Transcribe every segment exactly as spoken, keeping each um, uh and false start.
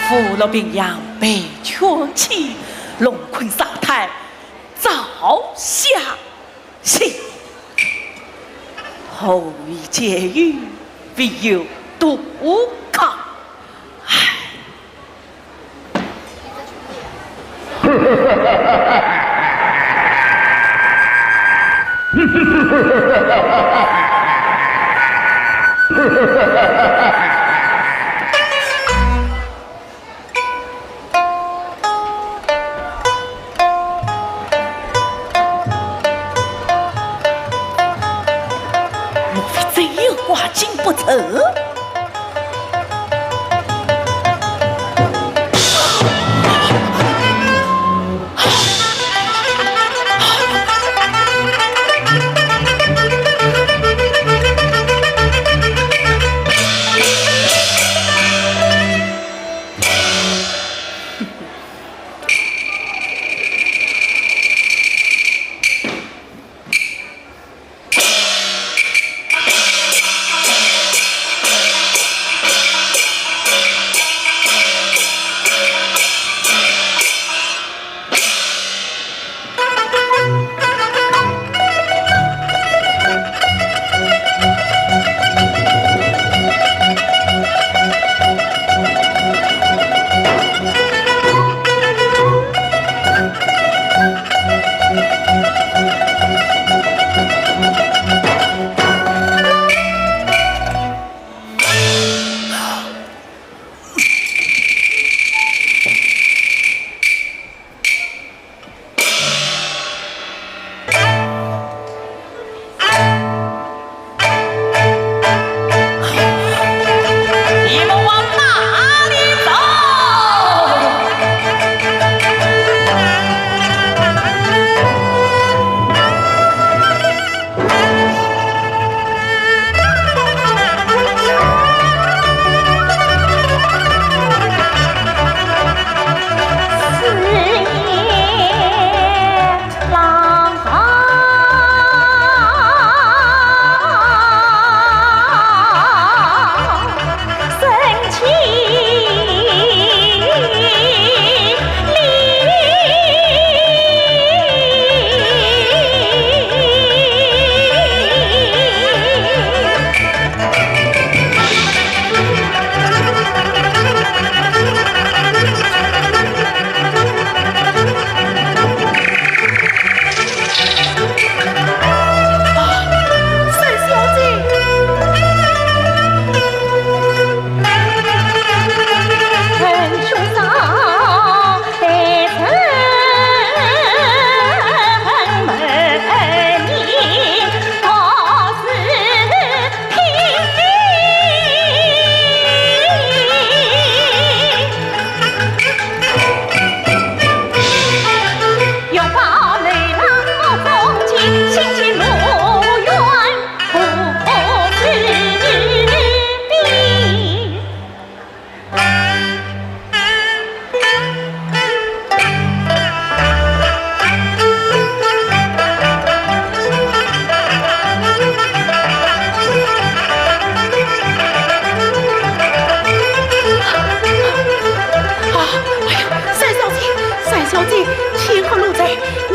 扶老病养被犬欺，龙困沙滩遭下 是，后羿解围，唯有杜康。唉。莫非真有挂金不成？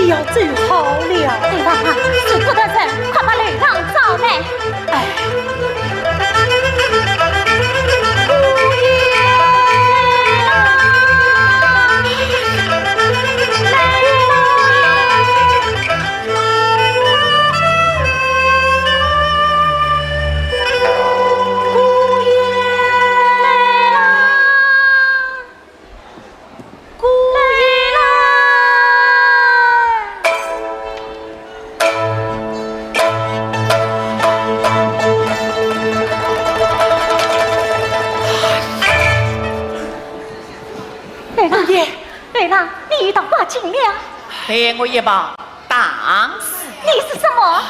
要走好了。刘郎啊，使不得人，快把刘郎找来。哎。刘郎，刘郎，你遇到怪境了。被我一棒打死。你说什么？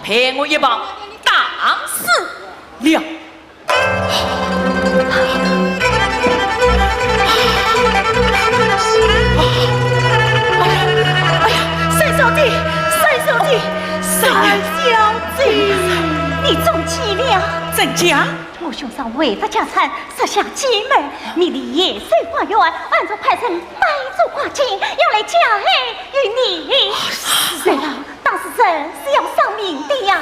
被我一棒打死了。 哎呀，哎呀，三小姐，三小姐，三小姐，你中计了。怎讲？我兄嫂为着家产，设下计谋，命你严守花园，暗中派人摆做怪境，要来加害于你。刘郎，打死人是要偿命的呀。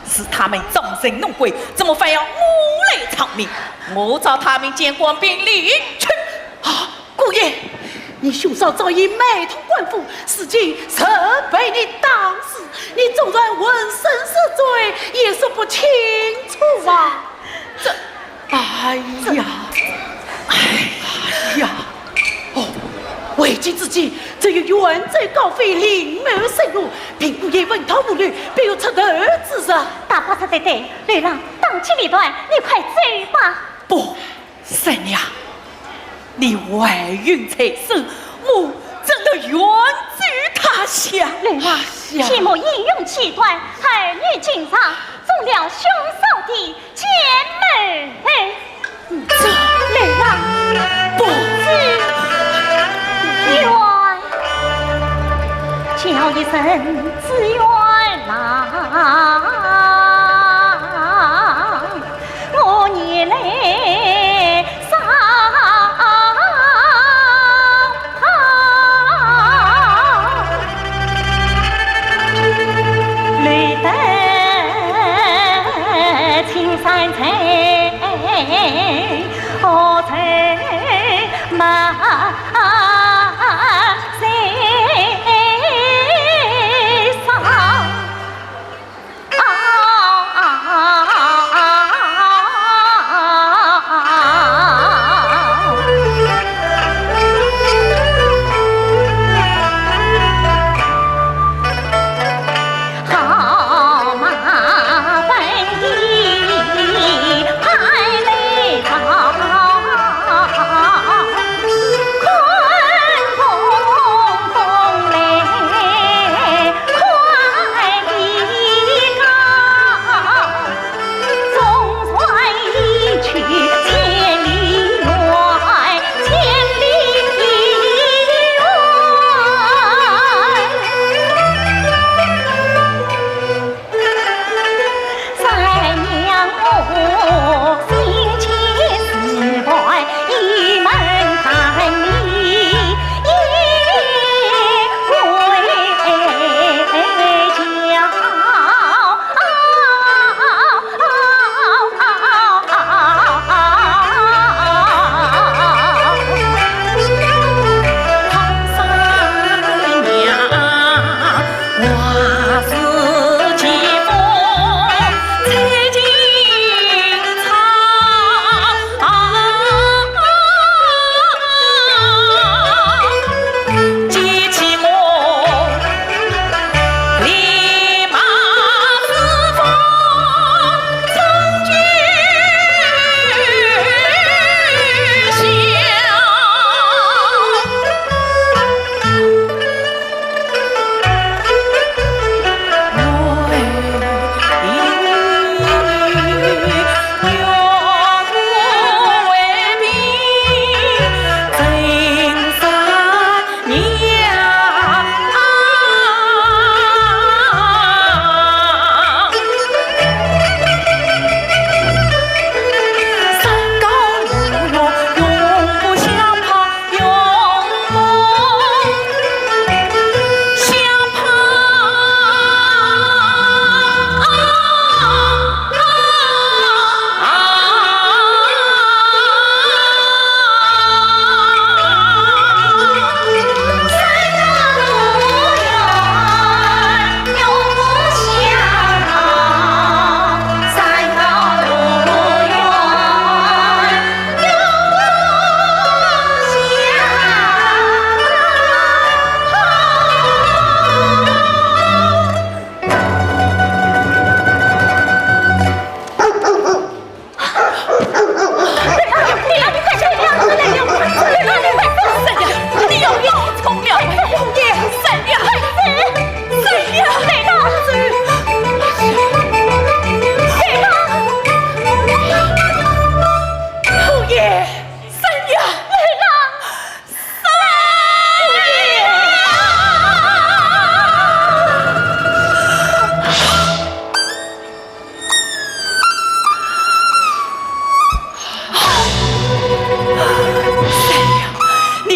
是他们装神弄鬼，怎么反要我来偿命？我找他们见官禀理去。啊，姑爷，你兄嫂早已买通官府，如今若被你打死，你纵然浑身是罪，也说不清楚啊。这，哎呀，哎呀！ 哦，为今之计，只有远走高飞，另谋生路，并不宜问道无路，必有出头之日。大伯说得对，刘郎当机立断，你快走吧。不，三娘，你怀孕在身，我怎能远走他乡？刘郎，哎呀，切莫英雄气短，儿女情长，中了凶手的 奸谋。这，刘郎，不。子元，叫一声子元郎，我年来 上堂。累得青山在，何愁马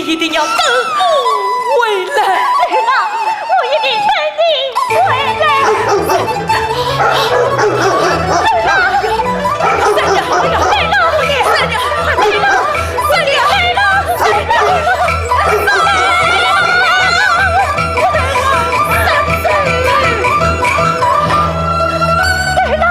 一定要等我回来。对了，我一定等你回来。对了，三娘，对了，三娘，快点，三娘，三娘，三娘，三娘，对了。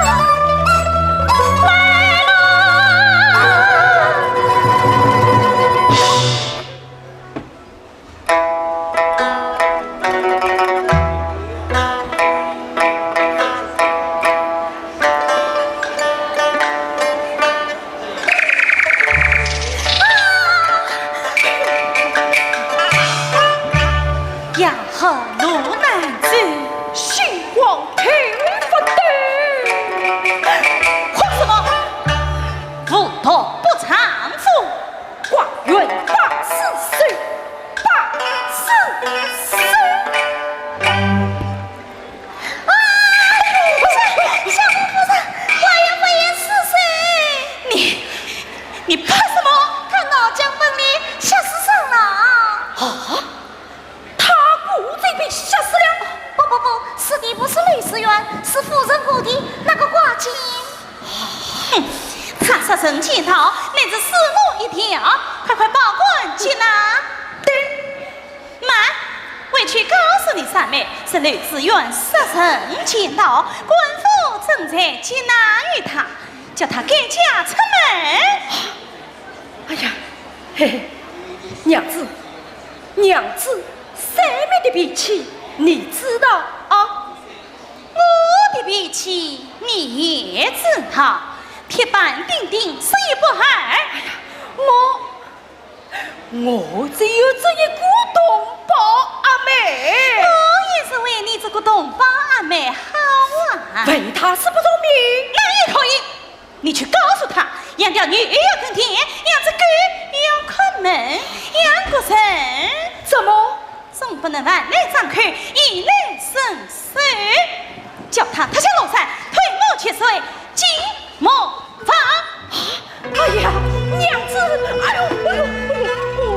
呀，何路难走，心慌头发抖。哭什么？无毒不丈夫。 花园百事休，百事休。啊！不是，相公不是，花园百事休。你，你怕什么？他脑浆崩裂，吓死人了。啊？ 他果真被吓死了？不不不，死的不是柳思远，是夫人我的那个挂件。哼，他杀人潜逃，乃是死路一条，快快报官去拿。对。慢，回去告诉你三妹，是柳思远杀人潜逃，官府正在缉拿于他，叫他改嫁出门。 哎呀，嘿嘿，娘子，娘子，三妹的脾气你知道啊？我的脾气你也知道，铁板钉钉，说也不二。哎呀，我，我只有这一个同胞阿妹。我也是为你这个同胞阿妹好啊。为她死不从命。那也可以。 你去告诉他，养条牛也要耕田，养只狗也要看门，养个人怎么？总不能饭来张口，衣来伸手，叫他脱下罗衫，褪毛去岁，进茅房。哎呀，娘子，哎呦，哎呦，哎呦，哎呦！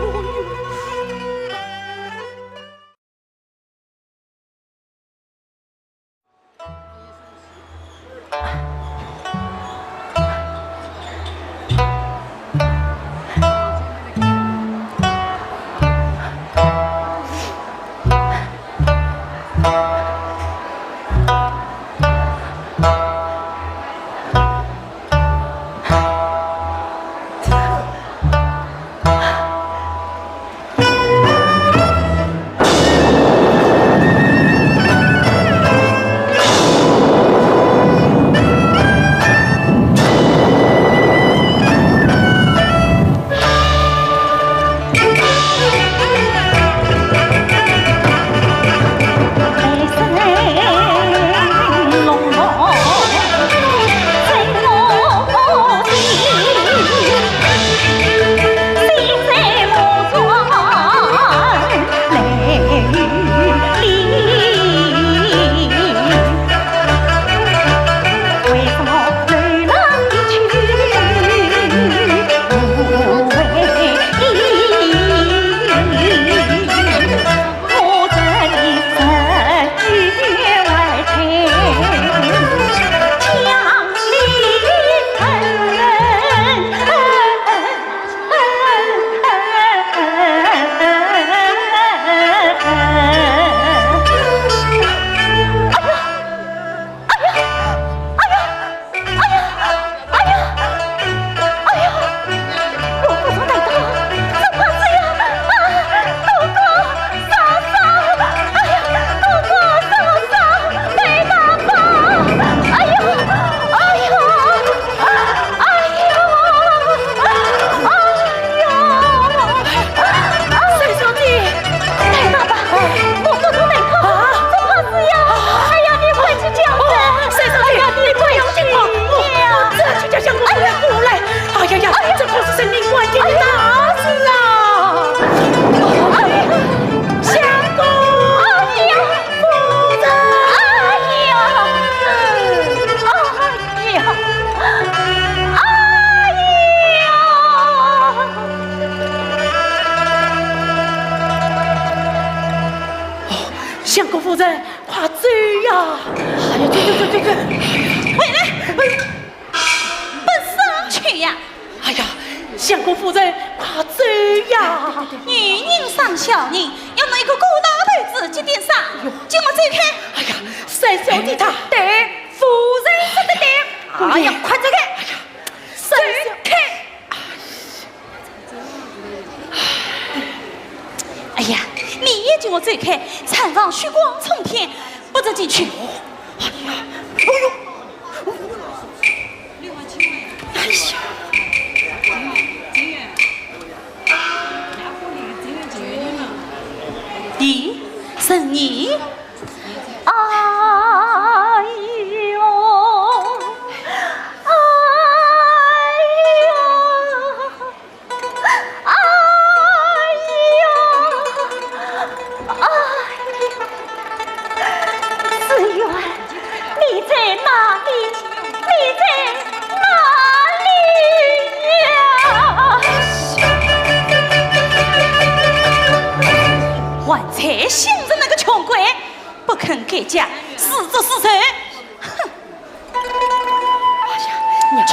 相公夫人，快走呀！哎呀，走走走走走！回来，奔上去呀！哎呀，相公夫人，快走呀！女人伤小人，要拿一个狗大头子几点伤？哎呦，叫我走开！哎呀，三小姐她……对，夫人说得对。哎呀，快走开！哎呀，走开！ 哎呀，你也叫我走开，产房血光冲天，不准进去。哎呀，哎呦，哎呀，咦，是你？哎呦，哎呦！ 哎呀，哎呀，思远，你在哪里？你在哪里呀？还在想着那个穷鬼，不肯改嫁，自作自受。哼！哎呀，你去！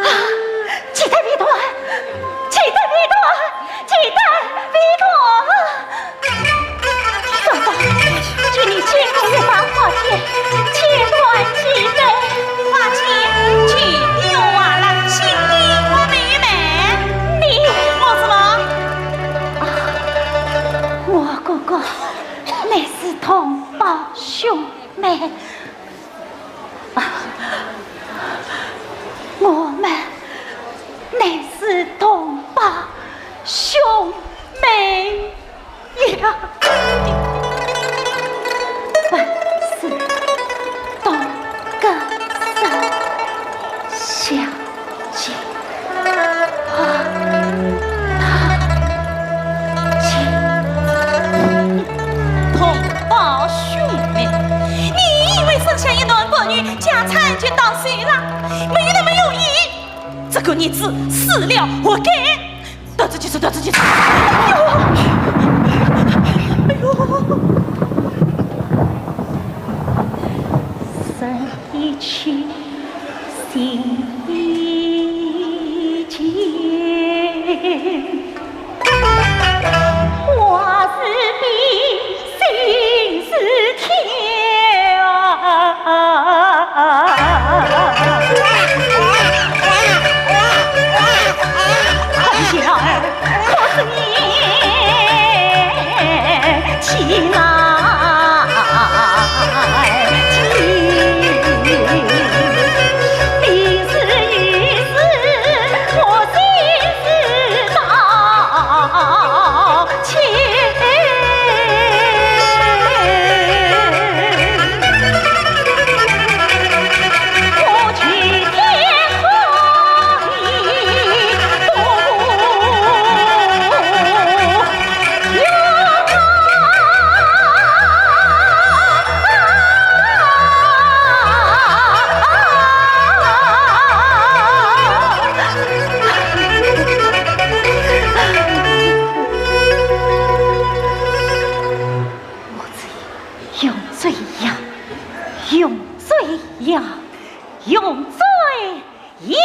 啊，记得未断，记得未断，记得未断。 嫂嫂，求你借我一把花笺，切断其罪。花笺，去丢完了，请你我妹妹。你……我什么？啊，我哥哥，乃是同胞兄妹。 啊，我们乃是同胞兄妹呀。本是东阁上下 姐，啊，姐。同胞兄妹，你以为生下一男半女，家产就到手了？没那么容易。这个逆子死了活该。到此结束，到此结束。哎呦，哎呦。生一起 心已静，我是冰心似铁啊。红小二，可是你 去哪去？你是与是我心似刀切。 我这 用罪呀，用罪呀，用罪呀！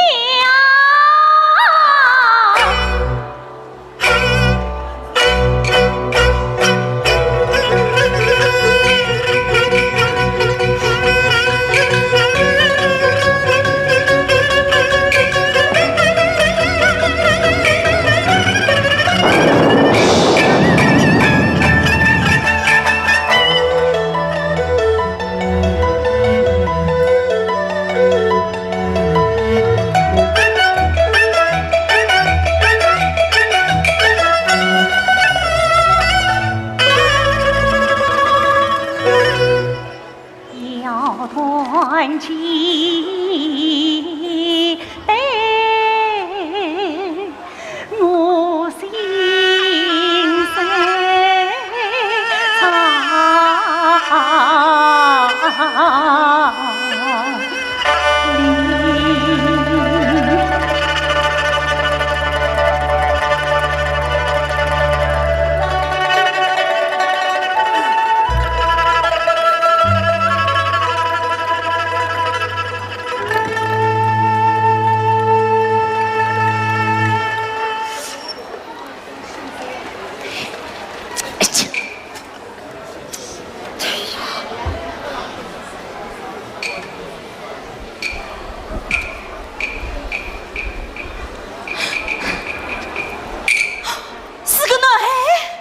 是个男孩。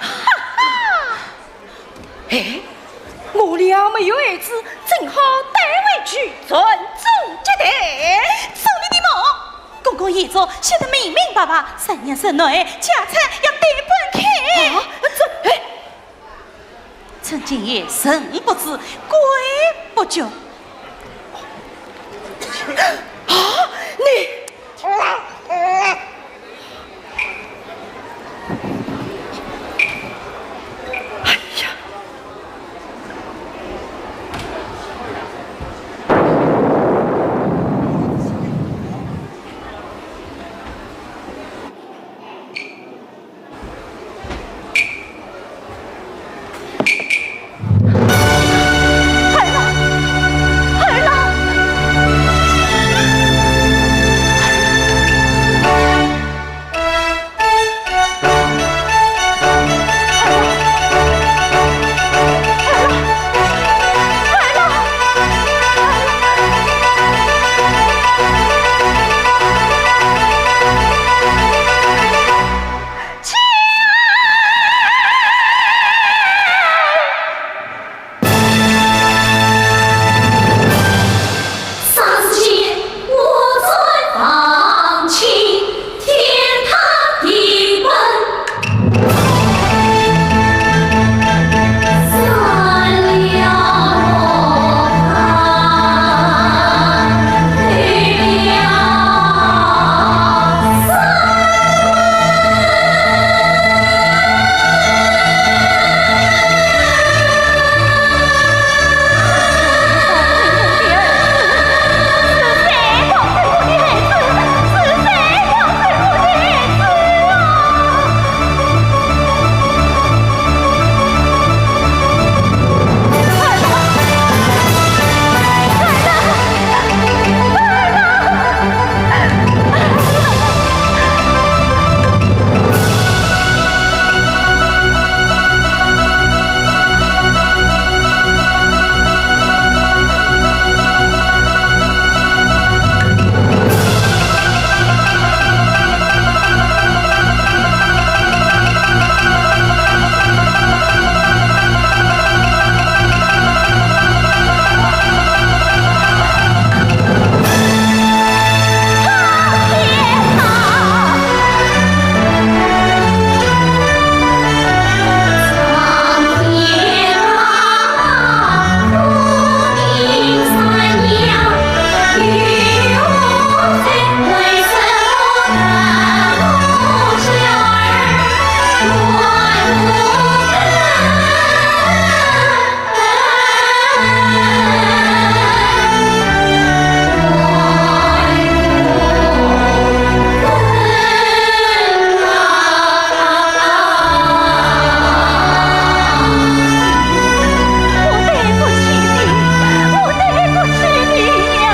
哈哈！哎，我俩没有孩子，正好带回去传宗接代。做你的梦！公公爷做写得明明白白，三娘生男孩，家产要对半开。啊，这，哎， 趁今夜人不知，鬼不觉。啊，你！哎呀！ 我对不起你，我对不起你呀！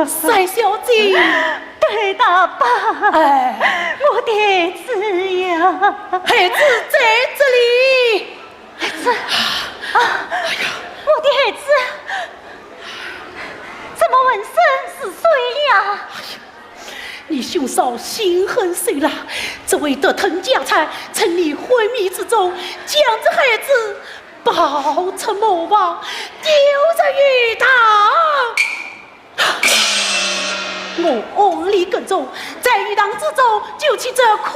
三小姐。 白大伯，哎。我的孩子呀。孩子在这里。孩子，啊，哎呀。我的孩子，怎么浑身是水呀？哎呀，你兄嫂心狠手辣，只为得吞家产，趁你昏迷之中，将这孩子抱出磨坊，丢在鱼塘。我屋里耕种，在鱼塘之中救起这苦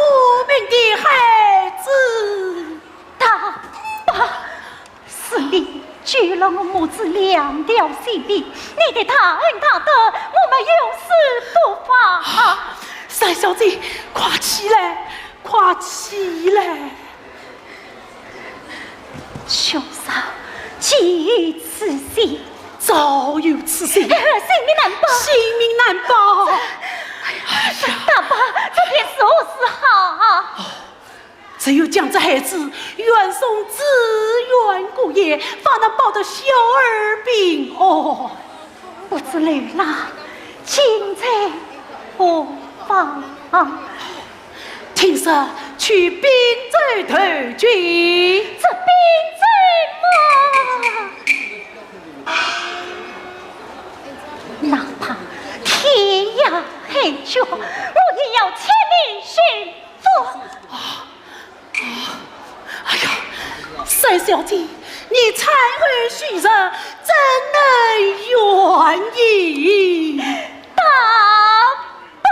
命的孩子。大伯，是你救了我母子两条性命，你的大恩大德，我们永世不忘。三小姐，快起来，快起来！兄嫂，岂有此理？早有此理。性命难保。性命难保。哎呀，大伯，这便如何是好？只有将这孩子远送至远孤野，方能保得小儿平安。不知刘郎今在何方？听说去滨州投亲。这滨州么，哪怕天涯海角，我也要千里寻访。哎呀，三小姐，你才会许人，怎能远迎？大伯。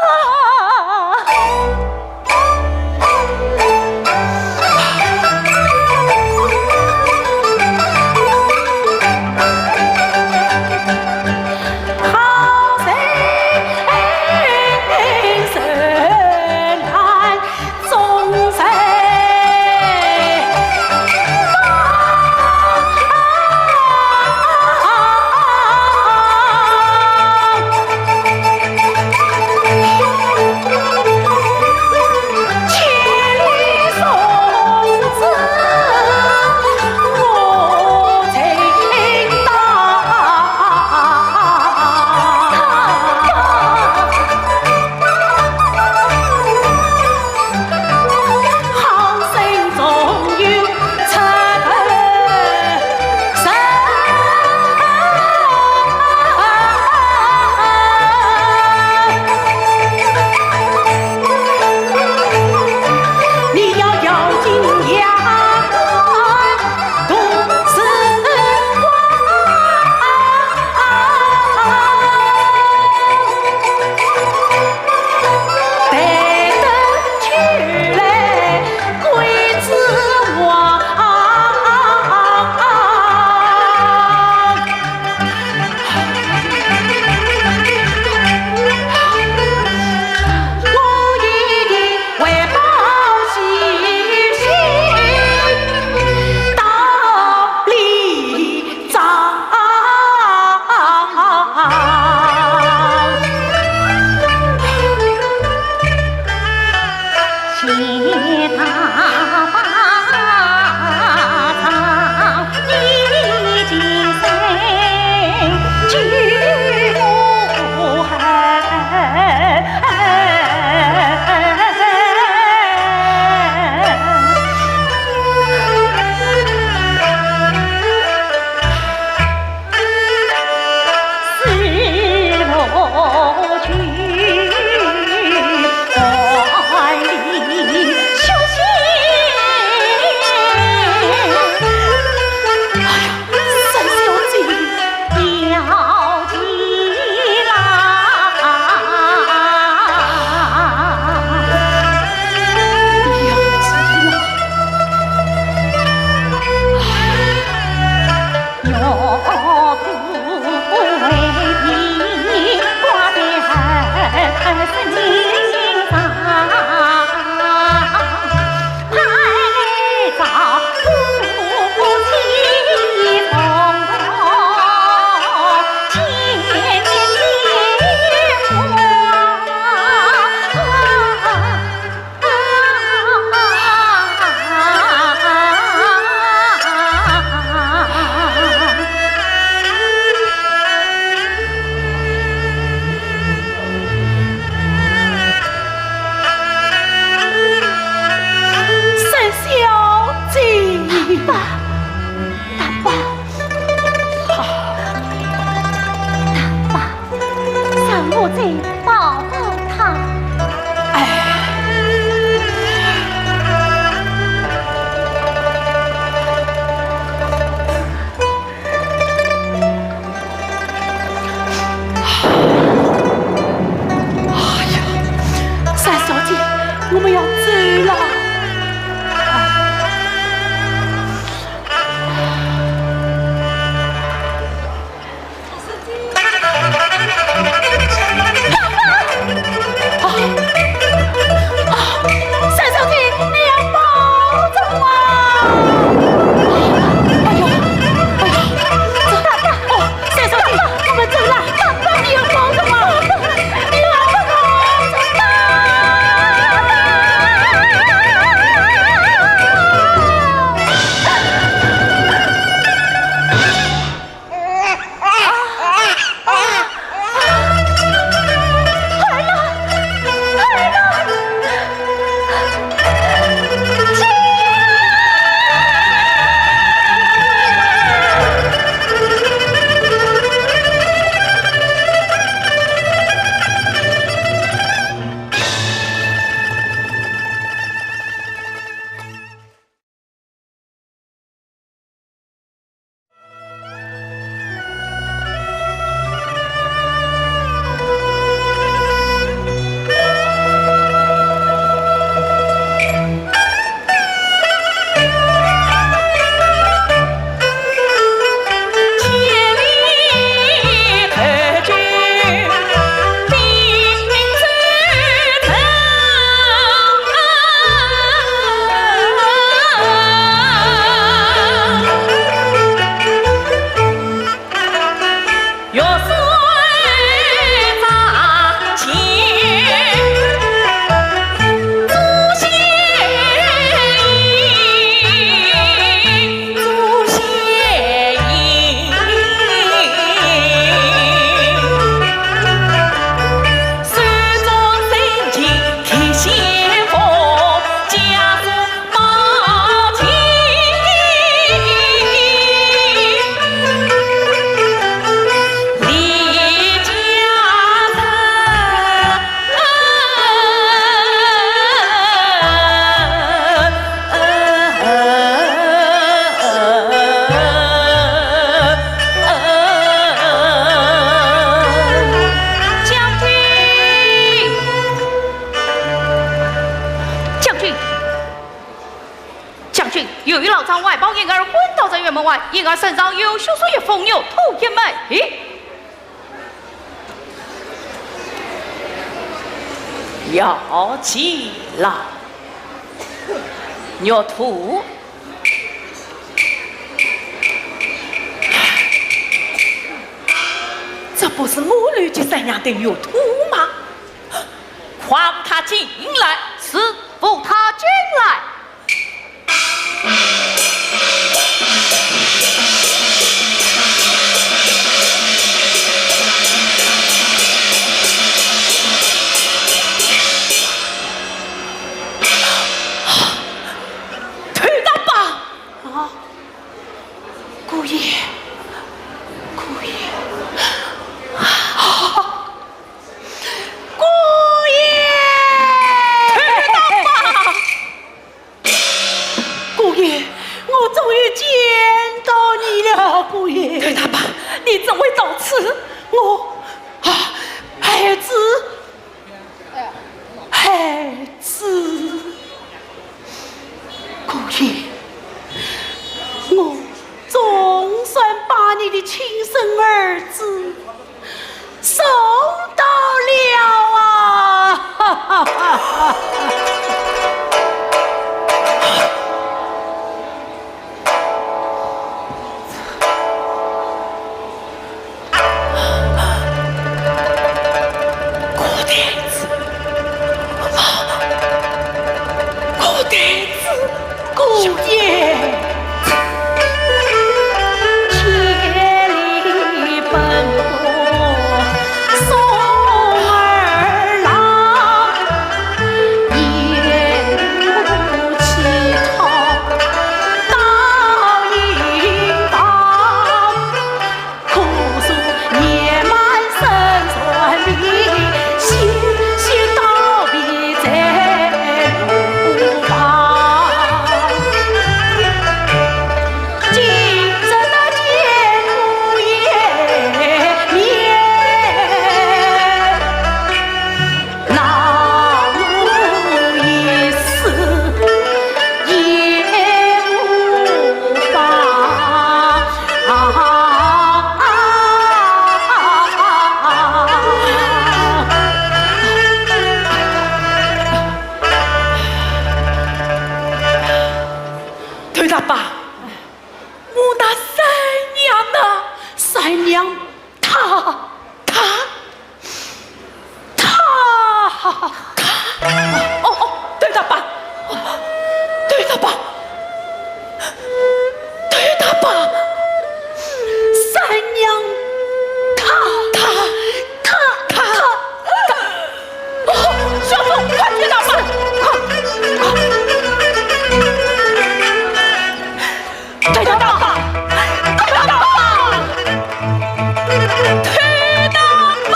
老张外包银儿昏倒在辕门外，银儿身上有血水一封，玉兔一枚。要紧了，玉兔。这不是我刘家三娘的玉兔吗？快扶她进来。是，扶她进来。 退让吧！啊，姑爷，姑爷，啊，姑爷！退让吧！ 姑爷，我终于见到你了，姑爷。刘大伯，你怎会到此？我，啊，孩子，孩子，姑爷，我总算把你的亲生儿子 送到了啊！刘大伯，我那三娘呢？三娘，她，她，她，她，哦，哦，刘大伯，哦，刘大伯，刘大伯，三娘，她，她，她，她，她，哦，小凤，快去找吧，快，快。 刘大伯，刘大伯，刘大伯！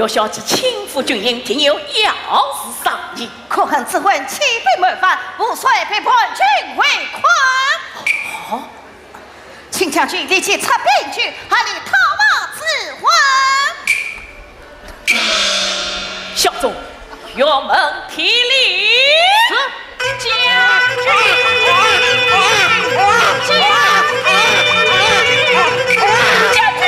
小姐亲赴军营，定有要事商议。可恨子桓欺骗谋反，无罪被叛军围困。哦，请将军立即出兵救，合理讨伐子桓。小众，辕门提令。是。将军，将军，将军，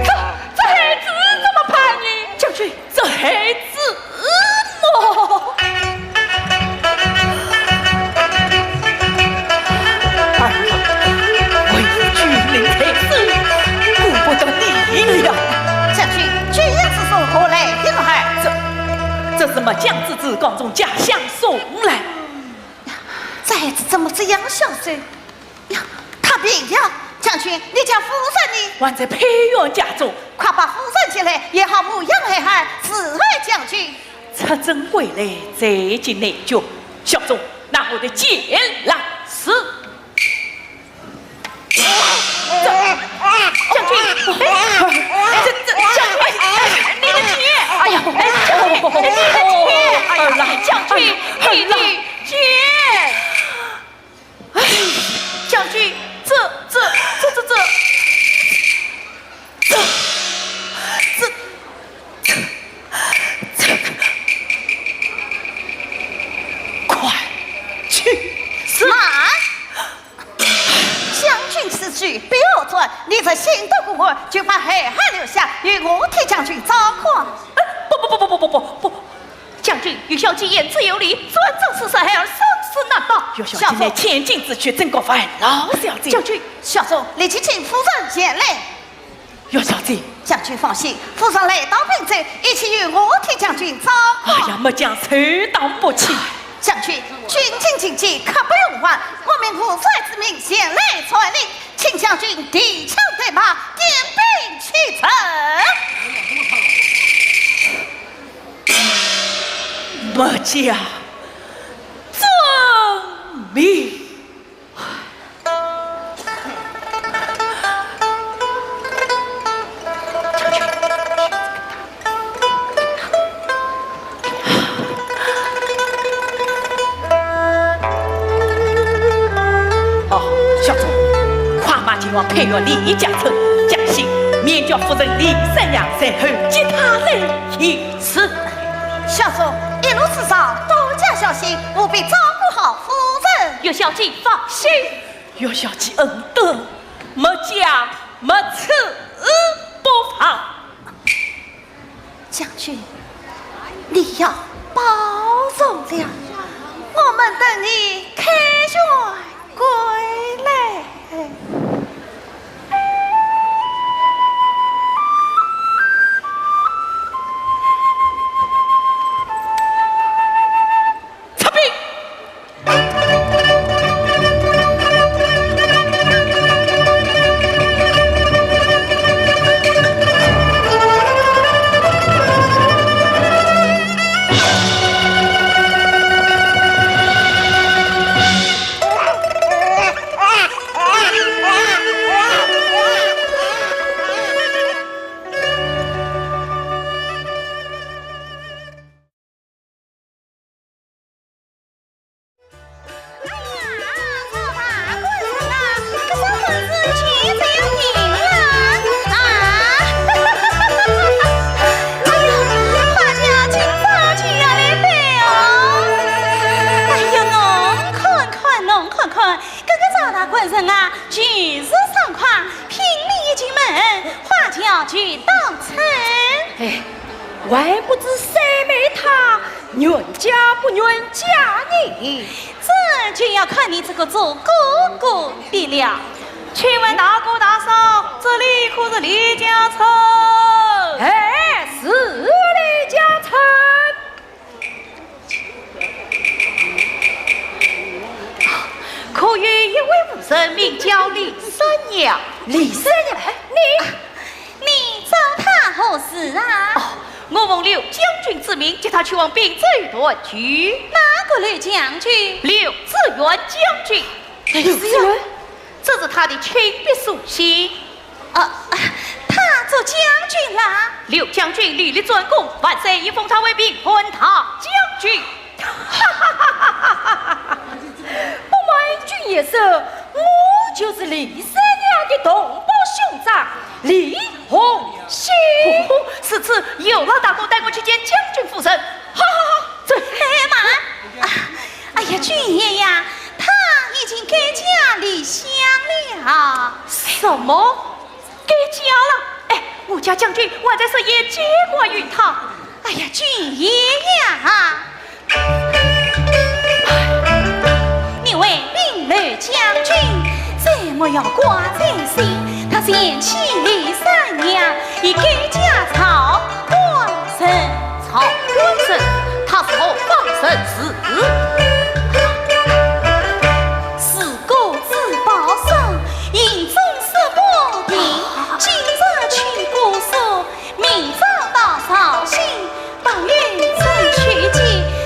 这，这孩子怎么办呢？将军，这孩子么？哎呀，为父救命在身，顾不得你了。将军，军营之中何来婴儿？这，这是末将之子，刚从家乡送来。这孩子怎么这样消瘦？ 呀，他病了，将军，你家夫人呢？还在配药家中。快把夫人接来，也好抚养孩儿，伺候将军。出征归来，再进内局。小众，拿我的剑来。是。这，将军，哎，这，这，将军，哎，你的剑！哎呀，哎，将军，哎，你的剑！哎呀，将军，你的剑！ 哎，将军，这，这，这，这，这，这，这，这，快去！是。慢！将军此去不要转，你这新的孤儿就把孩儿留下，由我替将军照看。哎，不，不，不，不，不，不，不，不。 将军，有小姐言之有理，转走此事，孩儿生死难保。小姐乃千金之躯，怎敢烦劳小姐？将军，小众，立即请夫人前来。小姐，将军放心，夫人来到并州，一切由我替将军照看。哎呀，末将自当不弃。将军，军情紧急，刻不容缓，我命无罪之民前来传令，请将军提枪带马，点兵启程。 末将遵命。哦，小众，快马前往配药李嘉诚，将信免交夫人李三娘，随后接他来。 是。小众，一路之上多加小心，务必照顾好夫人。小姐放心。小姐恩德，末将没此不防。将军，你要保重了，我们等你凯旋归来。 出兵！ 哎呀，赵大官人啊，搿个小混子竟然要赢了啊！哎呀，花轿今朝就要来拜哦！哎呀，侬看看，侬看看，搿个赵大官人啊，就是爽快，品茗一进门，花轿就到此。哎，还不知三妹她 愿嫁不愿嫁呢？这就要看你这个做哥哥的了。请问大哥大嫂，这里可是李嘉诚？哎，是李嘉诚。可有一位夫人，名叫李三娘。李三娘，哎，你 你找她何事啊？哦，我奉刘将军之命，接她去往并州团聚。哪个刘将军？刘知远将军。刘知远？这是他的亲笔书信。啊，他做将军啦。刘将军历练战功，万岁已封他为平叛大将军。哈哈哈哈哈哈！不瞒君一说，我就是李三娘的同胞兄长李洪兴。哦，如此有劳大哥带我去见将军夫人。好好好，走。哎，慢！啊，哎呀，军爷呀，他已经改嫁李湘了。什么？ 改嫁了？哎，我家将军还在说也见过于他。哎呀，军爷呀，你为民谋将军，这么要挂在心。他嫌弃李三娘，已改嫁曹官人。曹官人，他是何方人士？ 自古珠宝商，行踪说不定。今日去姑苏，明朝到绍兴，白云中取经，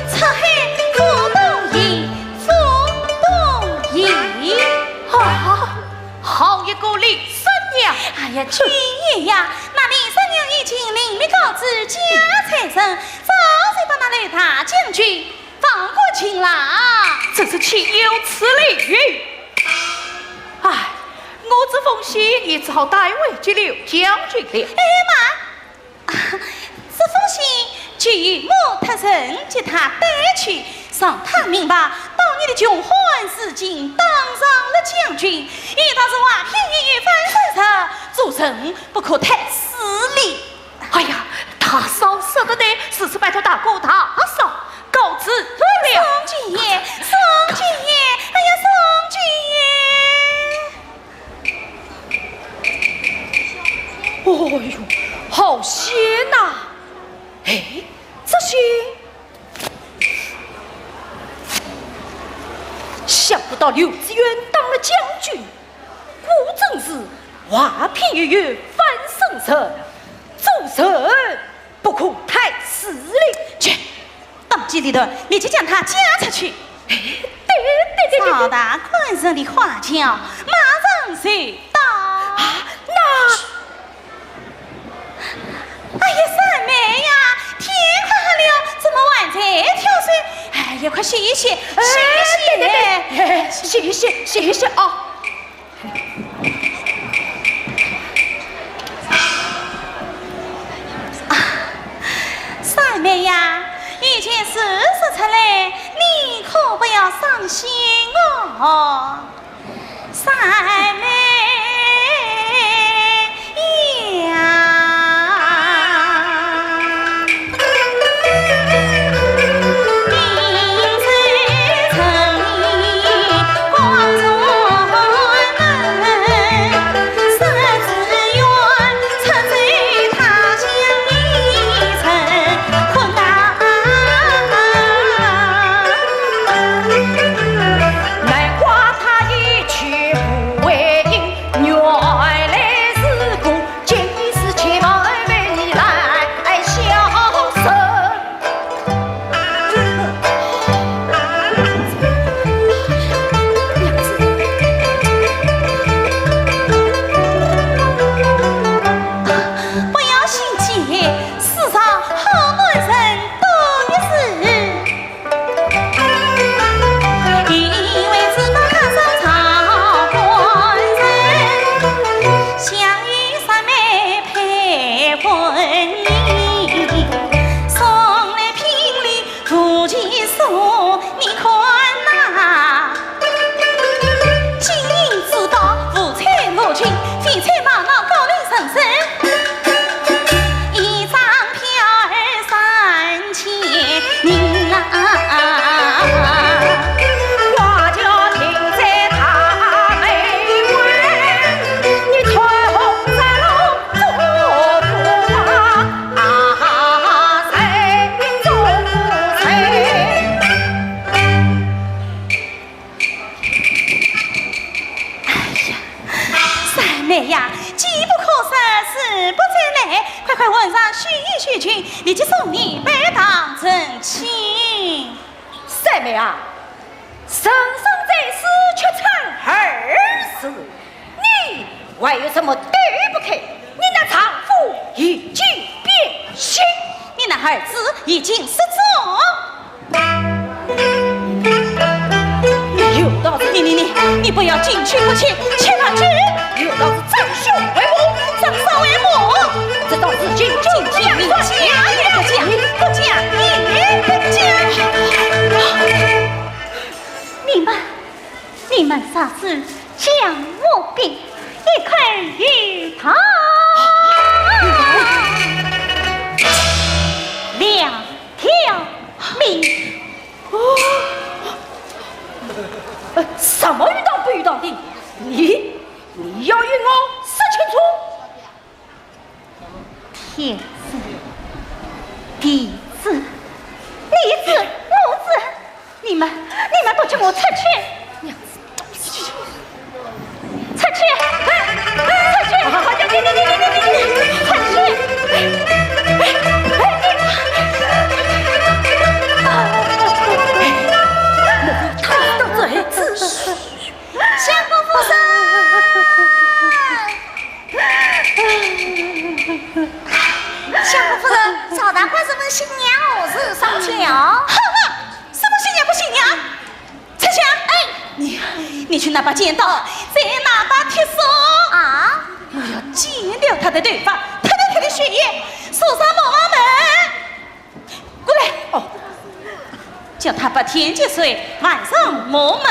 出海赴东瀛，赴东瀛。啊，好一个李三娘！哎呀，军爷呀，那李三娘已经另觅高枝佳才人，早就把那刘大将军 放过情啦。真是岂有此理！哎，我这封信也只好带回给刘将军了。哎，慢！啊，这封信就由我特人给他带去，让他明白，当年的穷欢，如今当上了将军，应当是怀才一遇翻身者，做人不可太势利。 哎呀，大嫂说得对，如此拜托大哥大嫂，告辞了。宋军爷，宋军爷，哎呀，宋军爷！哦哟，好险呐！哎，这信，想不到刘知远当了将军， 果真是怀才一遇翻身人，做人不可太势利。去，当机立断，立即将他嫁出去。哎，对对对对对。赵大官人的花轿马上就到。啊，那 哎呀，三妹呀，天快黑了，怎么还在挑水？哎呀，快歇一歇，歇一歇嘞。哎，对对对，哎，歇一歇，歇一歇啊。啊，三妹呀，一件事说出来，你可不要伤心哦。 三妹呀，难怪他一去不回音，原来是个见异思迁，冒昧你来相送。不要心急，世上好官人多的是。 因为自古他上朝官人，想与三妹配婚姻，送来聘礼无其数，你看呐，金银珠宝，五彩罗裙，翡翠玛瑙，高楼人参，一张票儿三 千银啊。花轿停在大门外，你穿红纱笼做主啊，谁做谁？ 哎呀，三妹呀，机不可失，时不再来，快快换上许衣许裙，立即送你拜堂成亲。三妹啊，人生在世，却差二字，你还有什么对不起？你那丈夫已经变心。你那儿子已经失踪。有道是，你你你，你不要进去不去，去哪去？有道是长兄为母，长嫂为母。这道是进进进，你讲也不讲，不讲也不讲。你们 你们啥事讲我的一口一道？两条命。呃，什么一道不一道的？你，你要与我说清楚。 天子、弟子、你子、我子，你们，你们都给我出去！出去！哎，哎，出去！快点，快点，快点，快点，快点，出去！哎，哎，哎，哎，他都这样子。 相公夫人，相公夫人，赵大官是问新娘何时上轿？好啊，什么新娘不新娘？春香，哎，你，你去拿把剪刀，再拿把铁梳。啊？我要剪掉她的头发，拍掉她的血液，锁上磨坊门。 过来。哦。叫她白天节睡，晚上磨墨，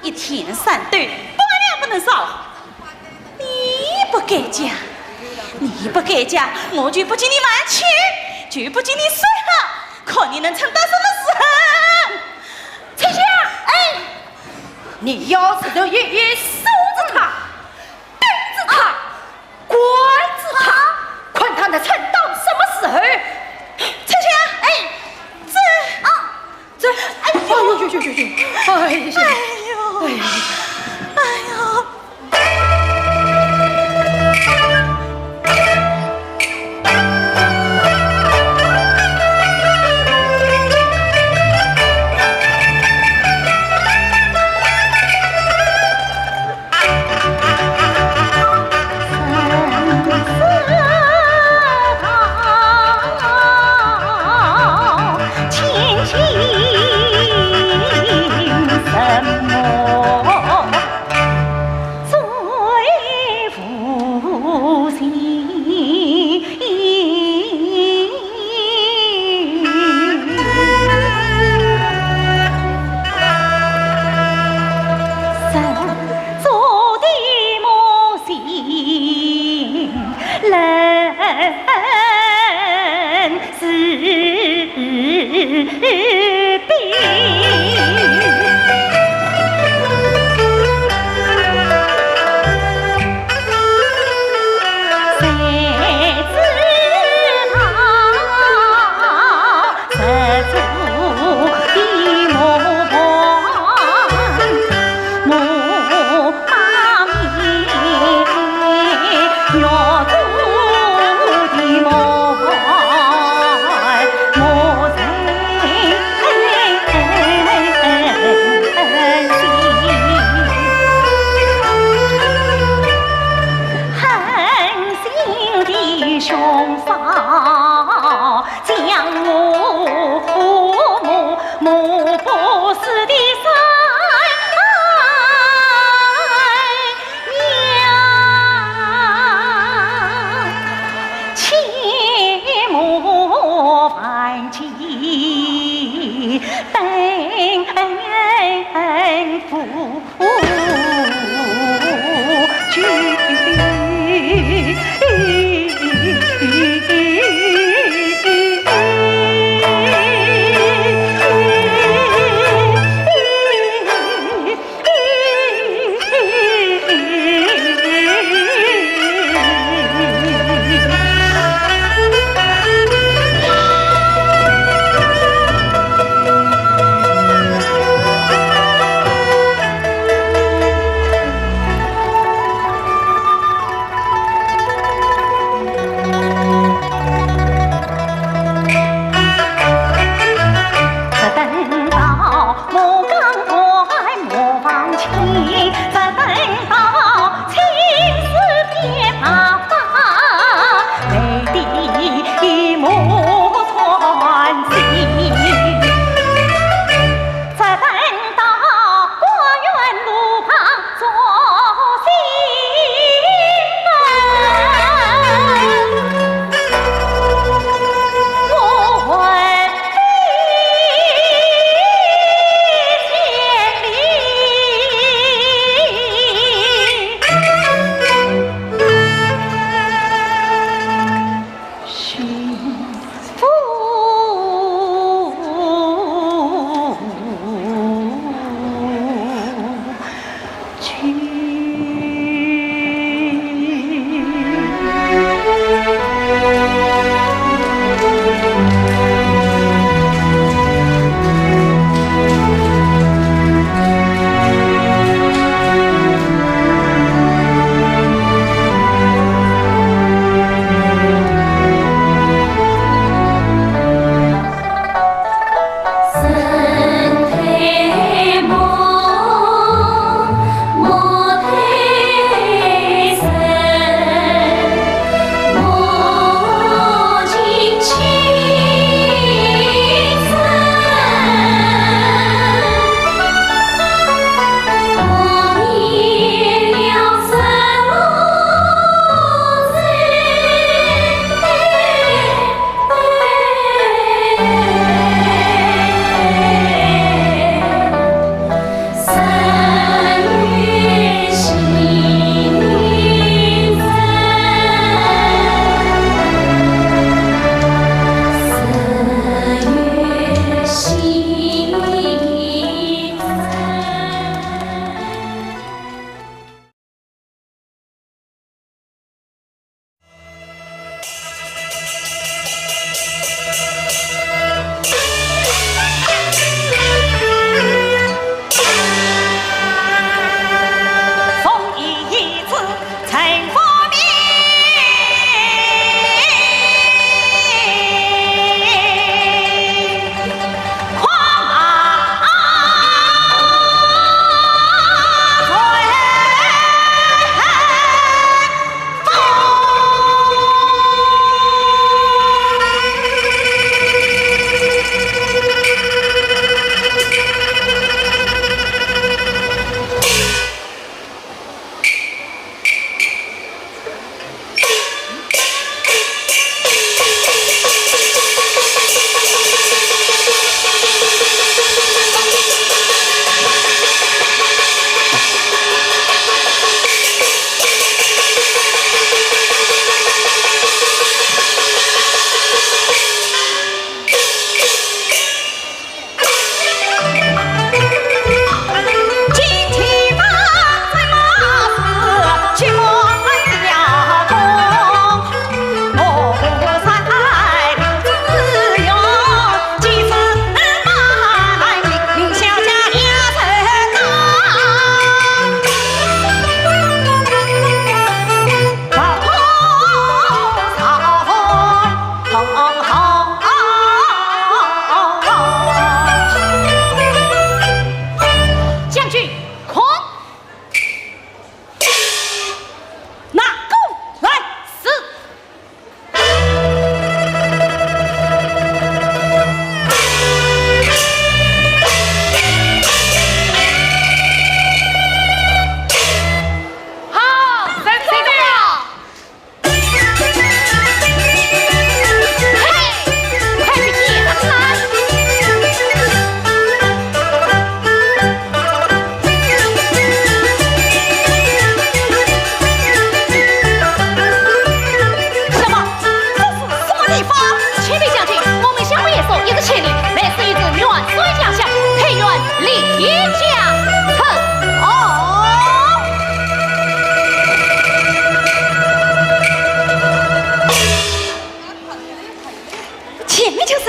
一天三斗，半两不能少。你不改嫁，你不改嫁，我就不给你还钱，就不给你算好，看你能撑到什么时候。春香，哎，你要是有一一守着她， 盯着她，管着她，看她能撑到什么时候。春香，哎，这，啊，这，哎呦，哎呦，哎呦，哎呦，哎呦，哎呦，哎呦，哎呦。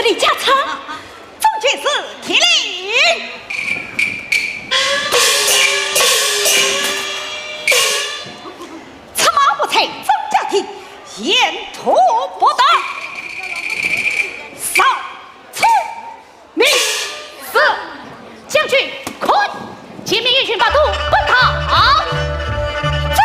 李家昌，众将士听令。策马不出征，张家亭沿途不打。扫除民。是。将军，快！前面一群八路，奔逃！走！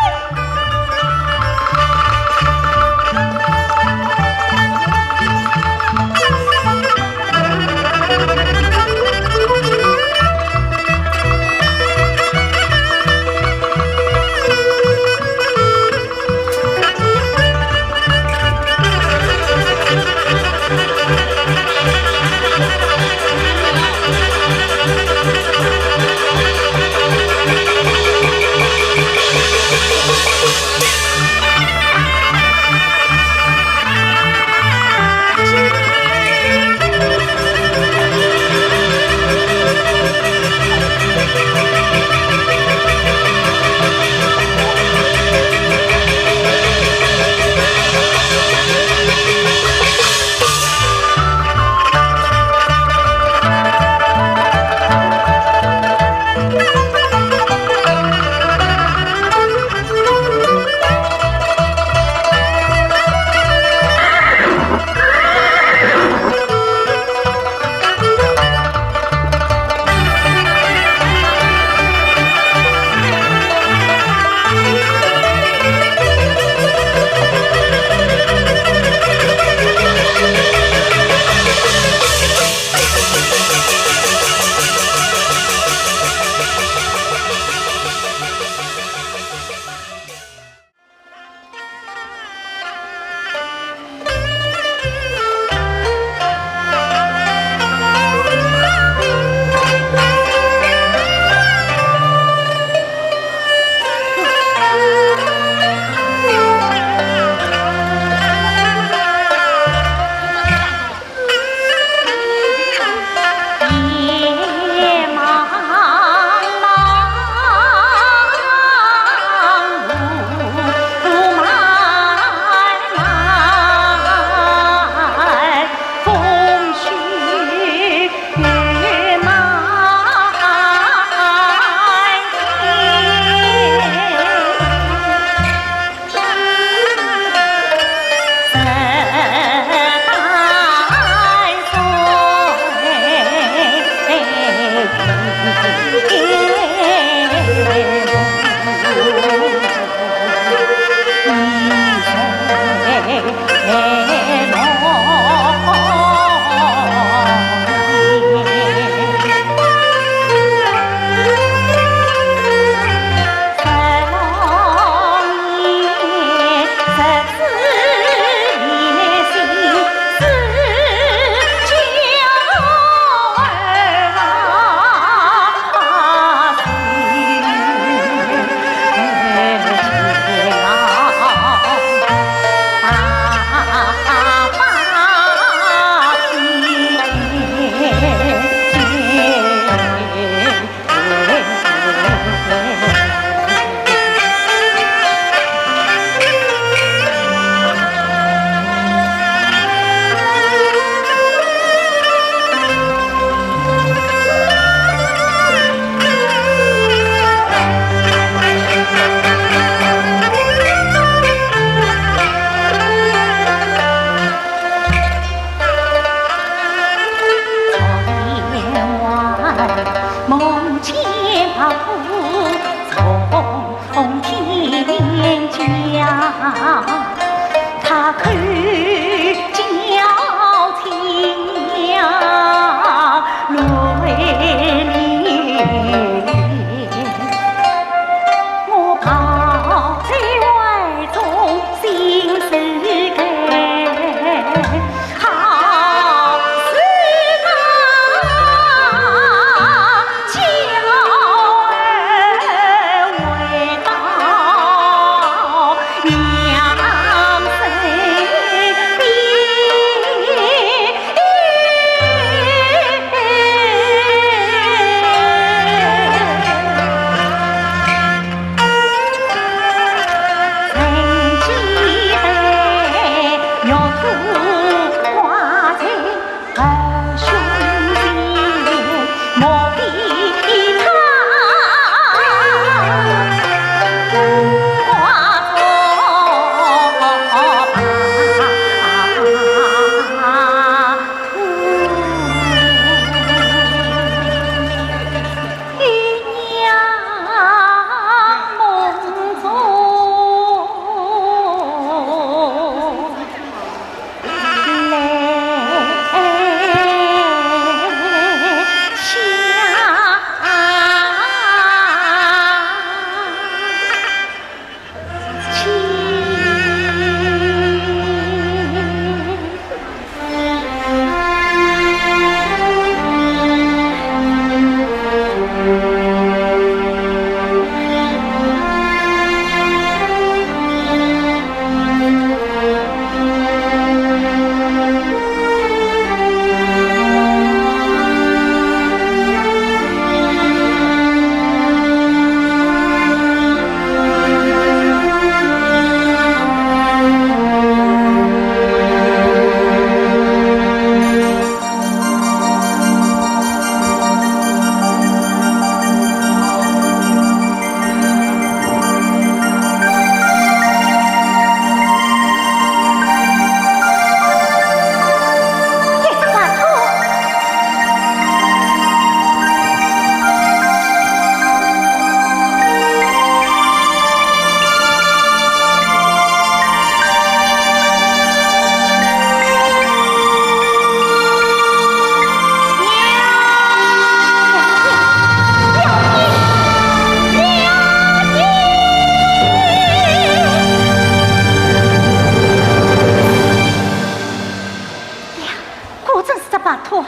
托。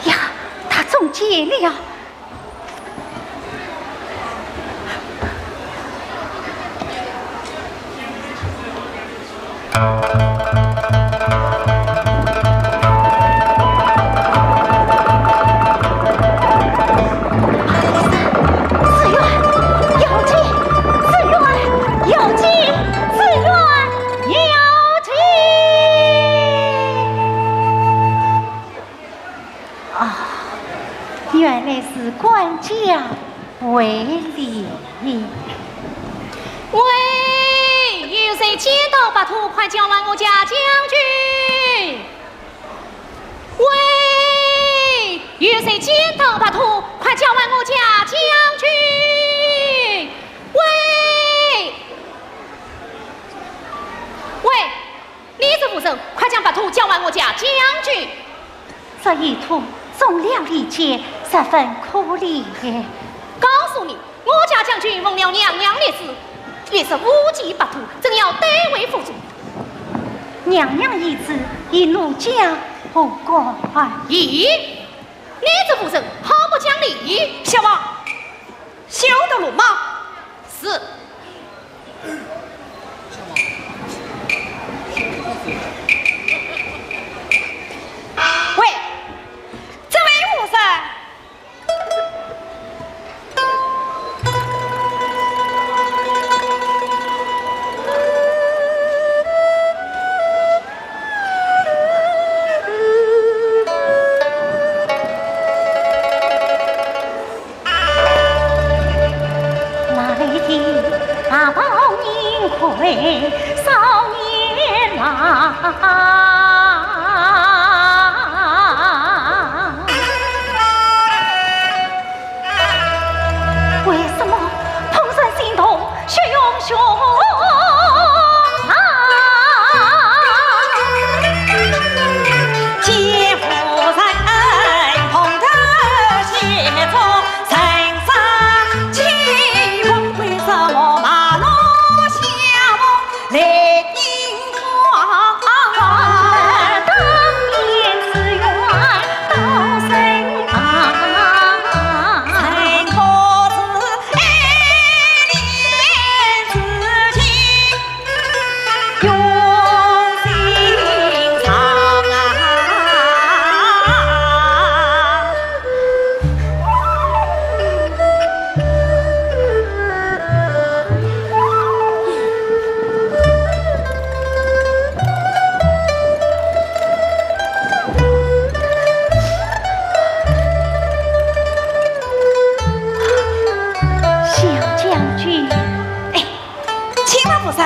呀，他中箭了呀！紫苑，要紧！紫苑，要紧！紫苑，要紧！啊，原来是管家回来。喂，有谁见到白兔，快叫唤我家将军。喂，有谁见到白兔，快叫唤我家将军。喂，喂， 你是无人，快将白兔叫唤我家将军。这一兔中了一箭，十分可怜。告诉你，我家将军奉了娘娘的旨，也是误解白兔，正要带回府中。娘娘懿旨，与奴家何干？咦，你这妇人好不讲理！小王，休得鲁莽。是。 喂，这位夫人。 来的大包银魁少年郎。为什么怦然心动血涌胸啊？ 小将军。哎，且慢，夫人，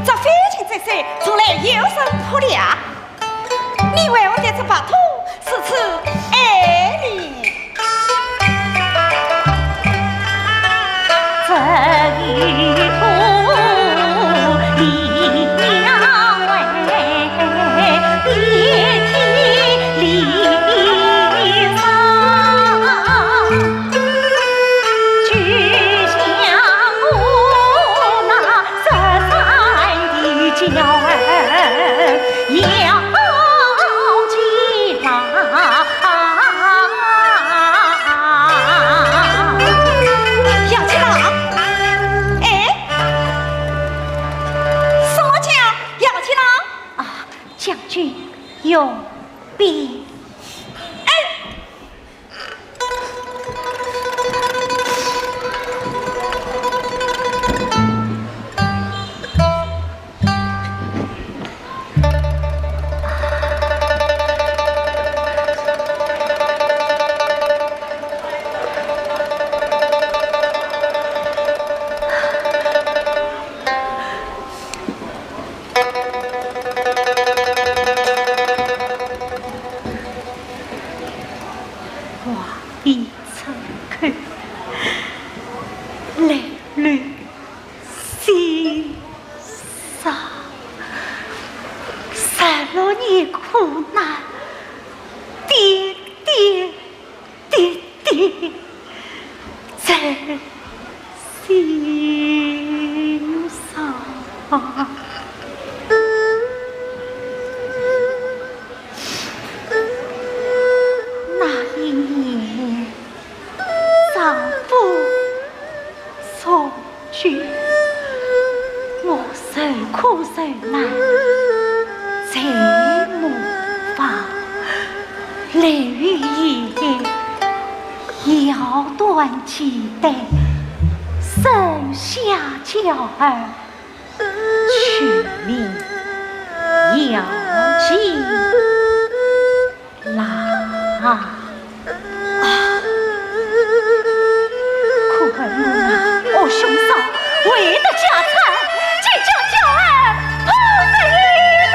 这飞禽走兽从来有人扑的啊。 你为何对这白兔如此爱怜？这一兔离了喂，遍体鳞伤。 就像我那十三的娇儿要见郎。要见郎？哎，什么叫要见郎？啊，将军容禀。哎， 话已出口，泪流心上。十六年苦难，点点滴滴在心上。雷雨夜，腰断脊断，身下娇儿，取名姚金郎。啊，可恨我那恶凶手为得家产，竟将娇儿抛在雨中。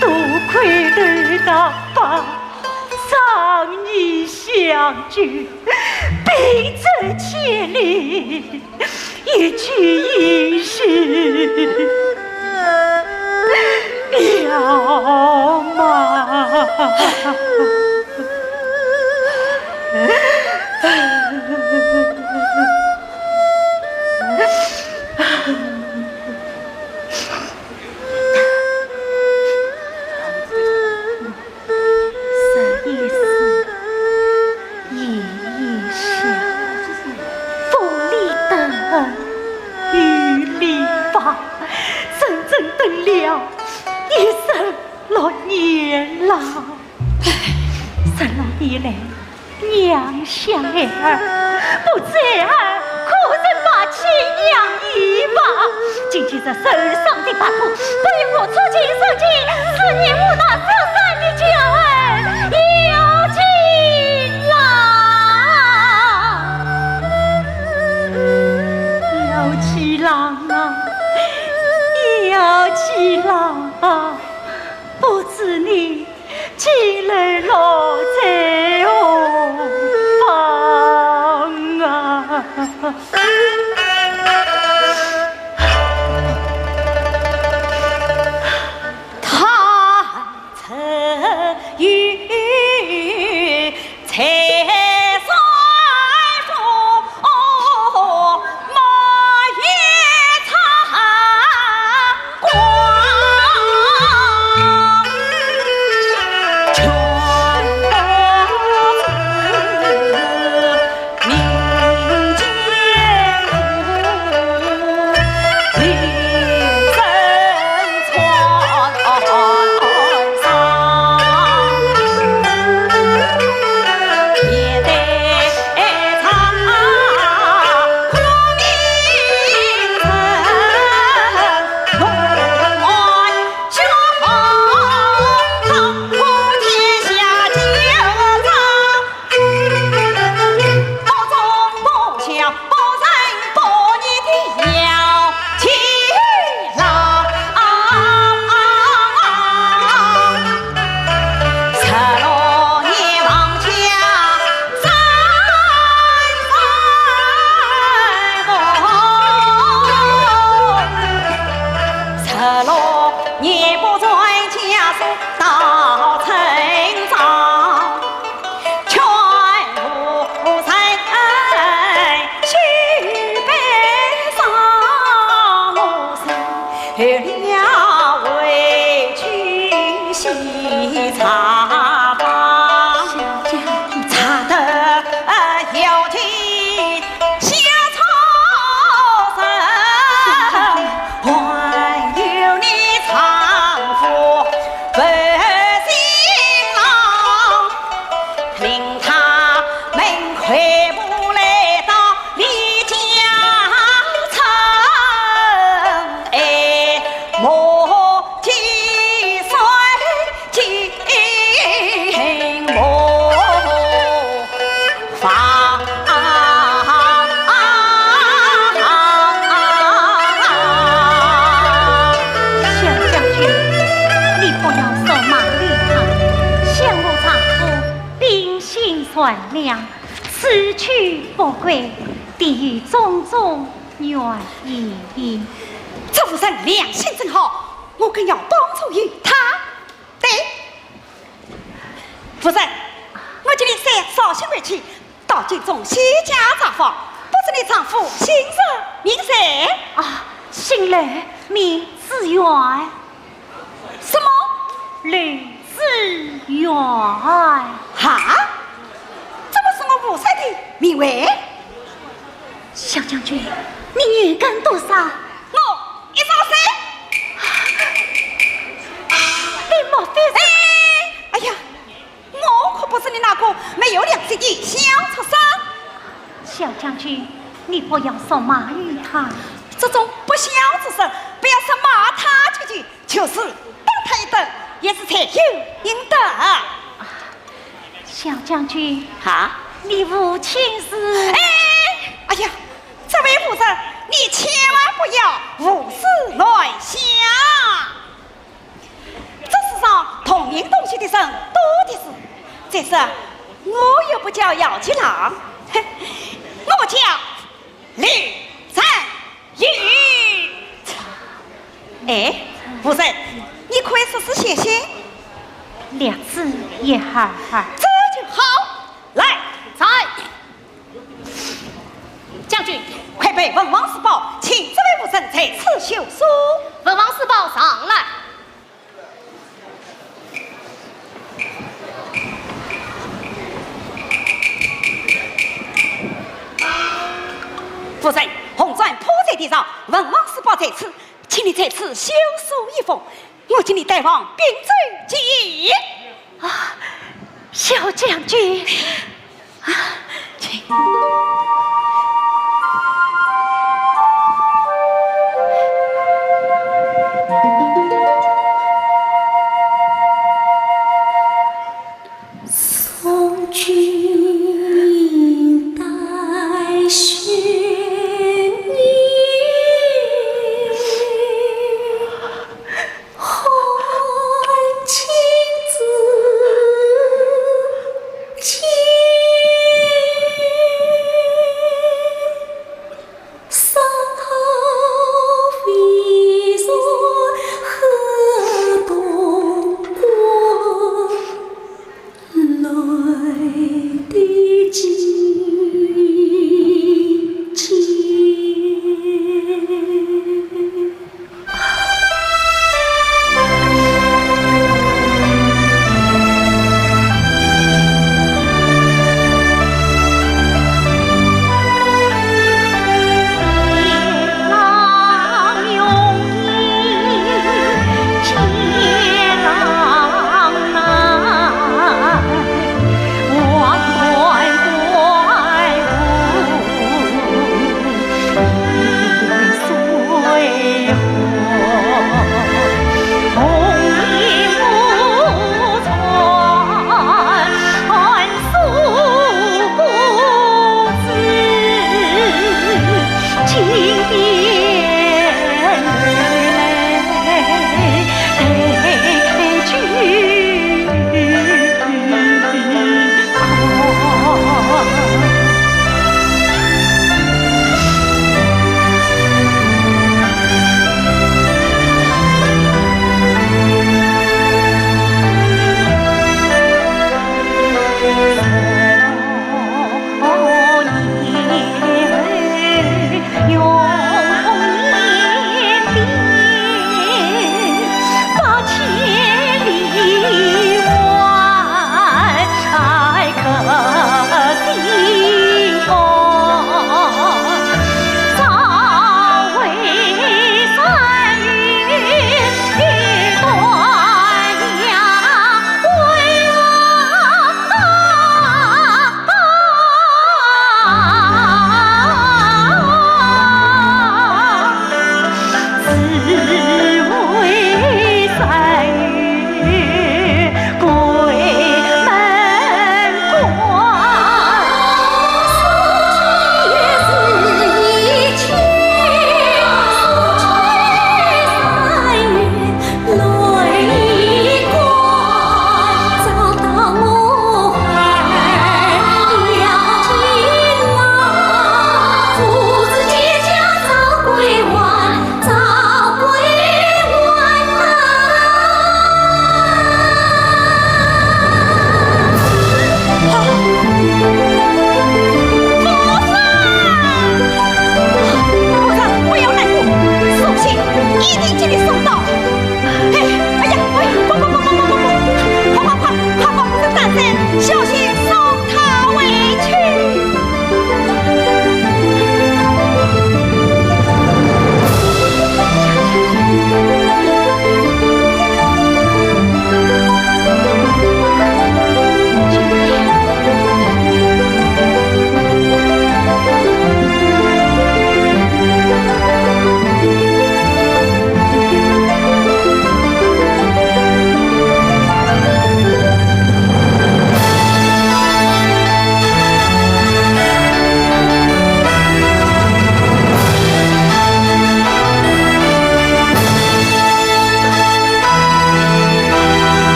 多亏得到 八丈二相救，兵至千里，一举英雄。要么。日也西，夜也斜，风里等，雨里望，整整等了一十六年了。十六年来， 娘想孩儿，不知孩儿可曾把亲娘遗忘？今天这受伤的八婆，不由我出京申冤，是你武大受伤的娇儿姚金郎。姚金郎啊，姚金郎啊，不知你 今日落在何方啊？此去不归，定有种种原因。这妇人良心真好，我更要帮助于她。对，夫人，我今日才绍兴回去，到京中谢家查访，不知你丈夫姓甚名谁？啊，姓刘，名子元。 什么？刘子元。哈？这不是我武松的名讳？小将军，你年庚多少？我一十六岁。你莫非是……将军，你不要责骂于他。这种不孝之人，不要说骂他几句，就是打他一顿，也是罪有应得。啊，小将军，啊？你父亲是？哎，哎呀，这位夫人，你千万不要胡思乱想。 这世上同名同姓的人多的是，再说我又不叫姚七郎，哼，我叫李占宇。哎，夫人，你可以试试写写。略知一二。这就好。来，在。 将军，快备文房四宝，请这位夫人在此修书。文房四宝上来。夫人，红毡铺在地上，文房四宝在此，请你在此修书一封，我请你带往并州见。啊，小将军。 啊，请。送君带雪。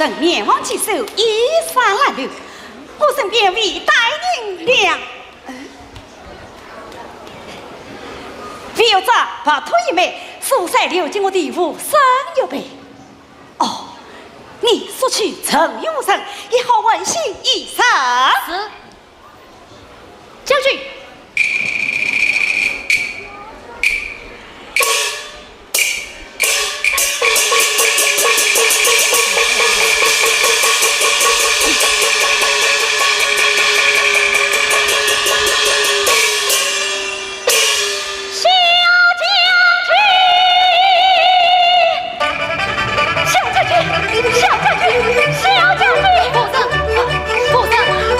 等面黄肌瘦，衣衫褴褛，我身边唯待您了。呃，覅着，白兔一枚，速率留给我的护身玉佩。哦，你速去陈永生，也好问讯一声。是。 将军。小将军，小将军，小将军，小将军！夫人，夫人，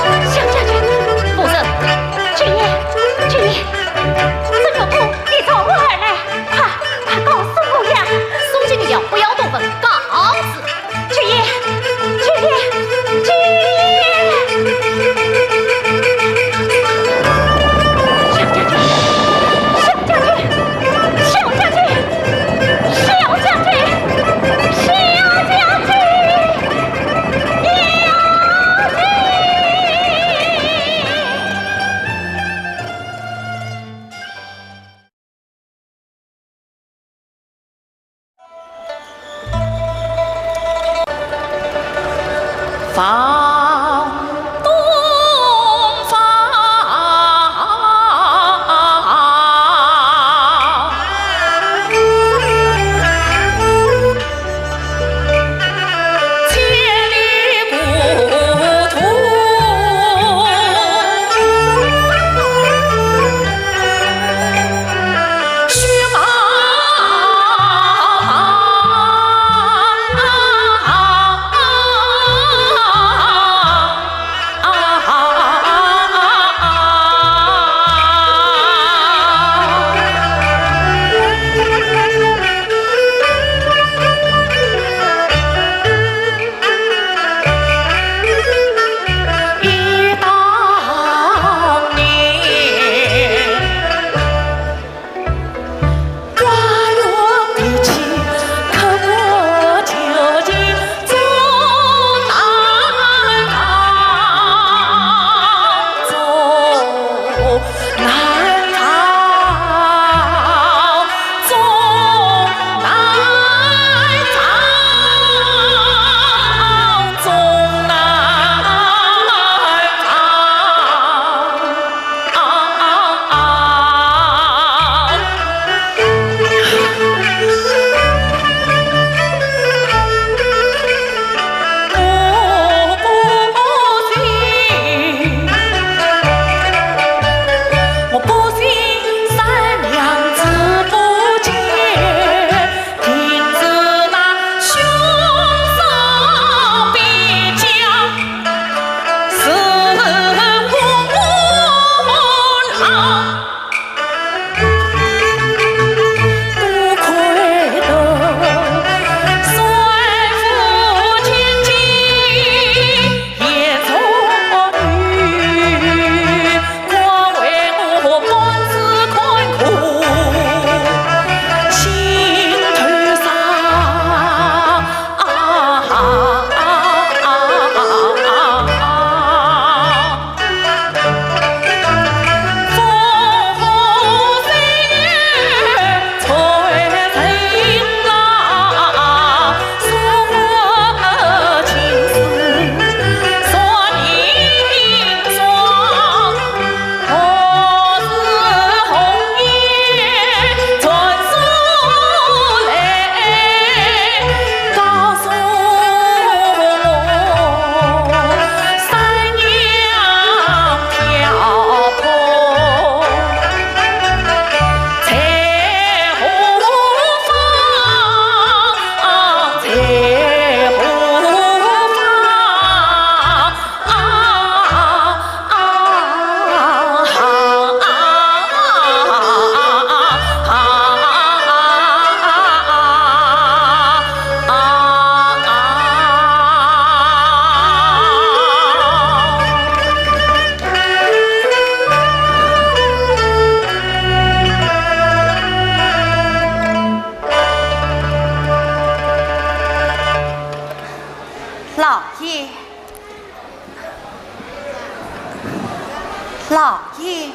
老爷，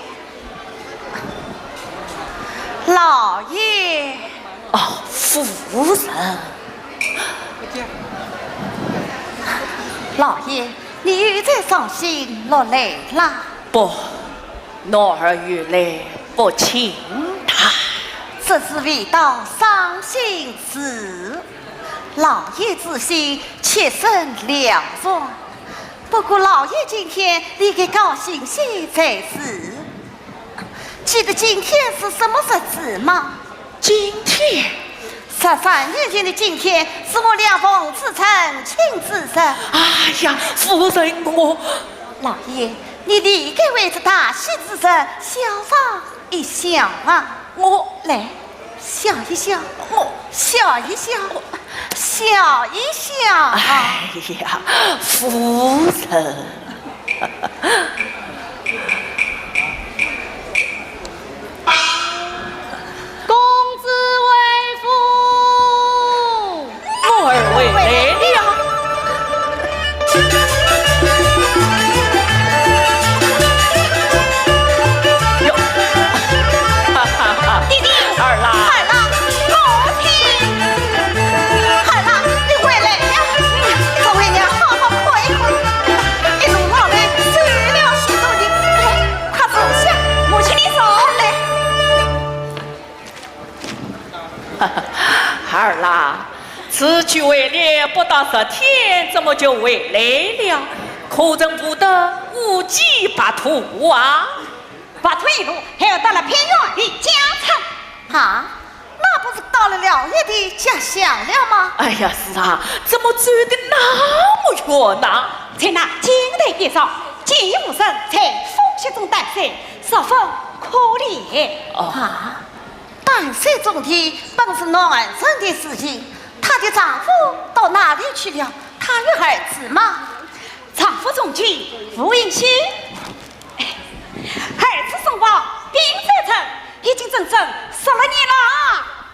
老爷。哦，夫人。老爷，你又在伤心落泪啦？不，奴儿有泪不轻弹。这是未到伤心时。老爷之心，妾身了然。 不过老爷今天理该高兴些才是。记得今天是什么日子吗？今天？十三年前的今天是我俩奉子成亲之日。哎呀，夫人，我……老爷，你理该为这大喜之日小伤一下啊。我……来， 笑一笑，我……笑一笑，我……笑一笑。哎呀，夫人。公子回府。我儿回来了。哟，哈哈哈。弟弟，二郎。二郎，我听。二郎，你回来了。嗯，让为娘好好看一看。一路浪来受了许多的。来，快坐下。母亲，你坐。来。 二郎，此去回来不到十天，怎么就回来了？可曾不得乌鸡白兔啊？白兔一路还要到了偏远的江城。啊，那不是到了老爷的家乡了吗？哎呀，是啊，怎么走得那么远呐？在那金台边上，见一妇人在风雪中打伞，十分可怜。哦。啊， 打伞种田本是男人的事情，她的丈夫到哪里去了？她有儿子吗？丈夫从军，服役去。儿子身亡，病在身，已经整整十六年了。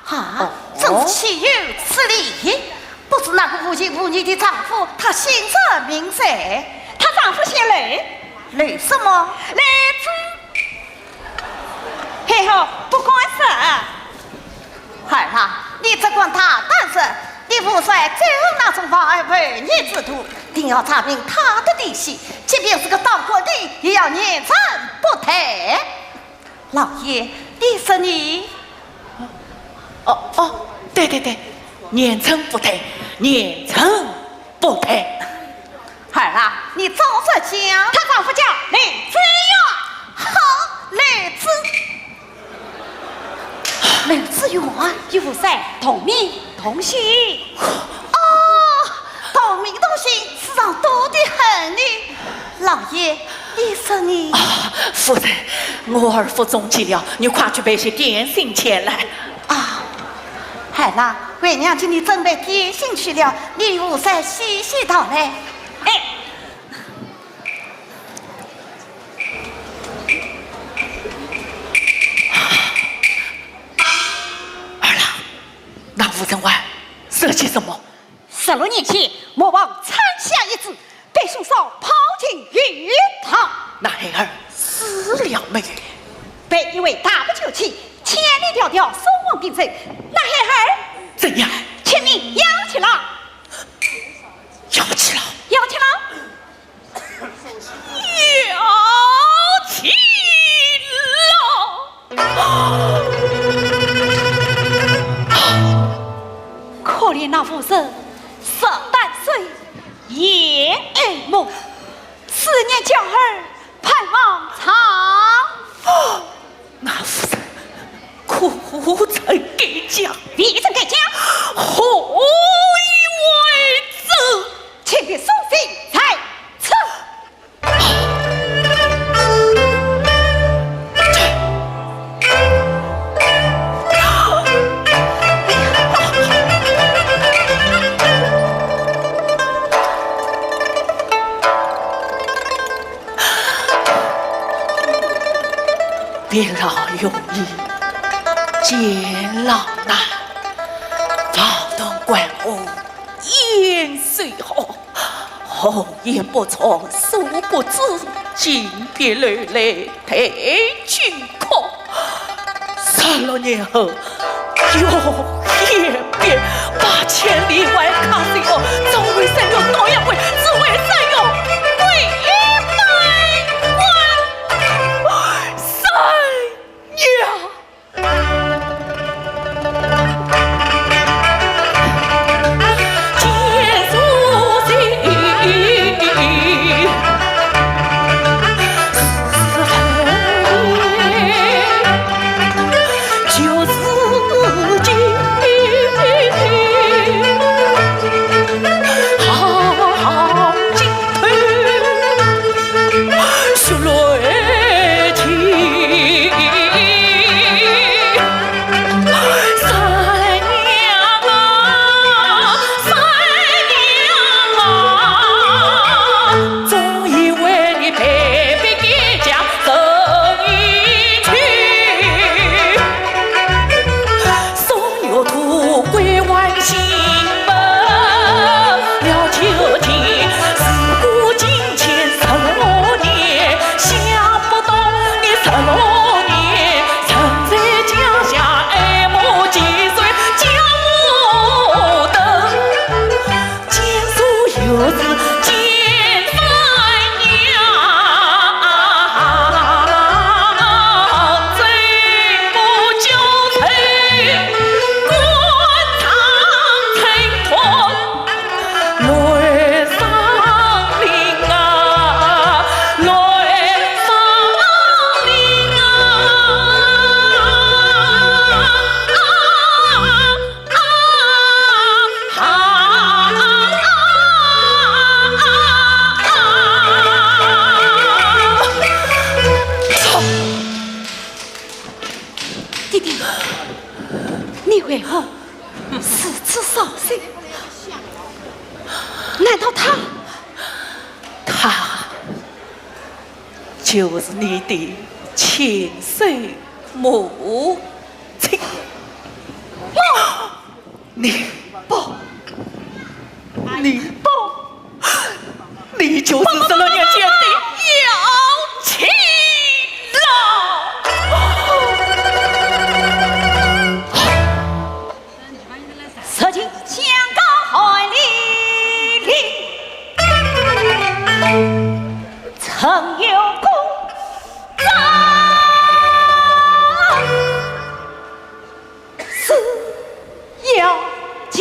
啊，哦。真是岂有此理！不知那个无情无义的丈夫，他姓甚名谁？她丈夫姓刘。刘什么？刘志。 嘿吼，不敢说。儿啊，你只管大胆说，你父帅最恨那种忘恩负义之徒，定要查明他的底细，即便是个当官的，也要严惩不贷。老爷，你说呢？哦，哦，对对对，严惩不贷，严惩 不配。儿啊，你早说讲。她丈夫叫刘志远。好，刘志……刘志远？与父帅同名同姓。哦，同名同姓，世上多得很呢。老爷，你说呢？啊，夫人，我儿服中计了，你快去备些点心前来。啊，儿啊， 为娘替你准备点心去了，你与父帅细细道来。哎。儿啊，那妇人外说些什么？十六年前，莫忘参下一子， 被兄嫂抛进鱼塘。那孩儿死了没有？被一位大伯救起，千里迢迢送往汴梁。那孩儿怎样？请你要去了。要去了？要去了？要去了。 可怜那妇人，色胆衰，眼爱目，思念娇儿，盼望丈夫。那妇人可曾改嫁？未曾改嫁。何以为之？请别送信在此。 别老容易，见老难。房东关火， 淹水河，红颜薄命，殊不知金碧楼来对君哭。十六年后，又一别，八千里外客西翁，终为神游东阳归，只为神游归来还三娘。 爹爹，你为何如此伤心？难道她……她就是你的亲生母亲。 你不，你不，你就是十六年前的养亲郎。如今相告寒霖，曾有功章。 是要紧。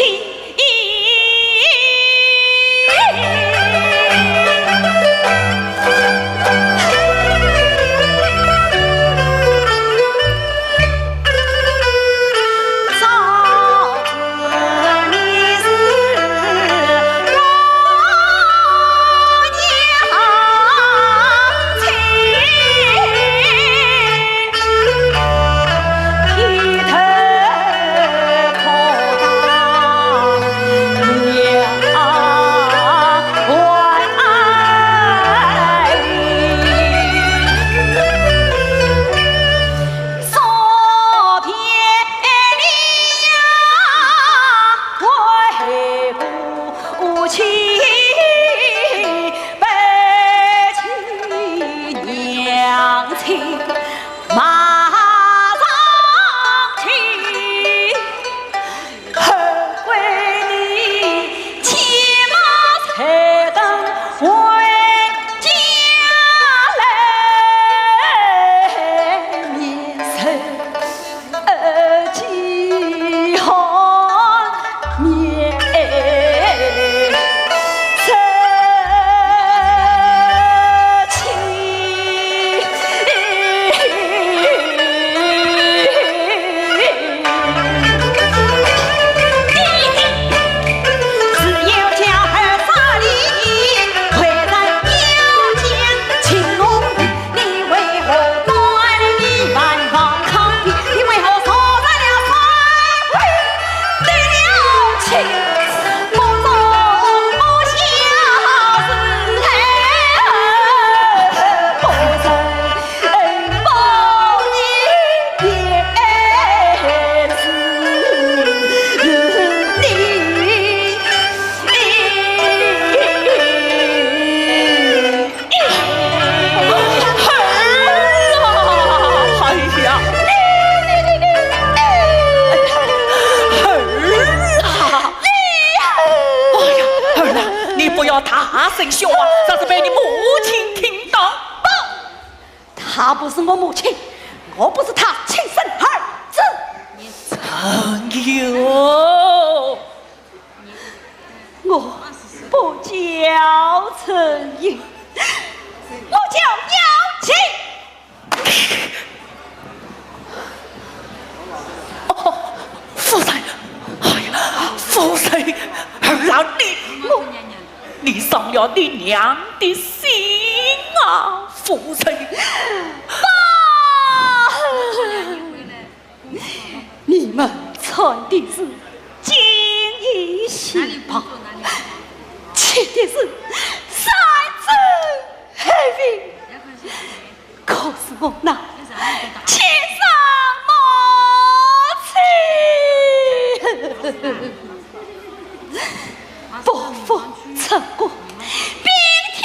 凶啊，若是被你母亲听到。不，她不是我母亲，我不是她亲生儿子。陈佑，我不叫陈佑，我叫娘亲。 哦，夫人，哎呀，夫人，儿啊，你，我，你伤了你娘的心啊，夫人。爸！你们穿的是锦衣喜袍，骑的是三尺黑云。 可是我那亲生母亲，不服出国，冰天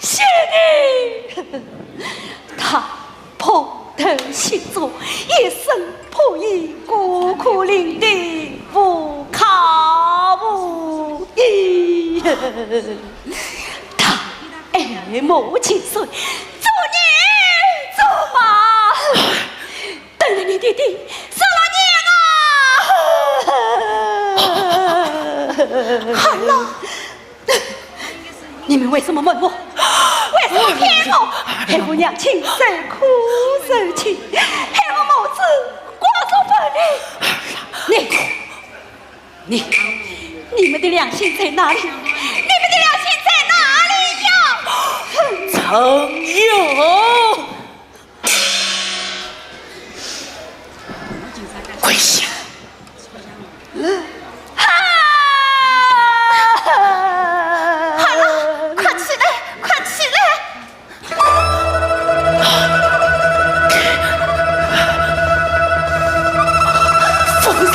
雪地，她破土行走，一身破衣，孤苦伶仃，无靠无依。 她爱慕千岁，做牛做马，等了你爹爹十来年啊！好了，你们为什么瞒我？为什么骗我？害我娘亲受苦受气，害我母子寡宿分离。你，你，你们的良心在哪里？你们的良心在哪里呀？哼！陈佑，跪下！啊！好了，快起来，快起来！ 夫人。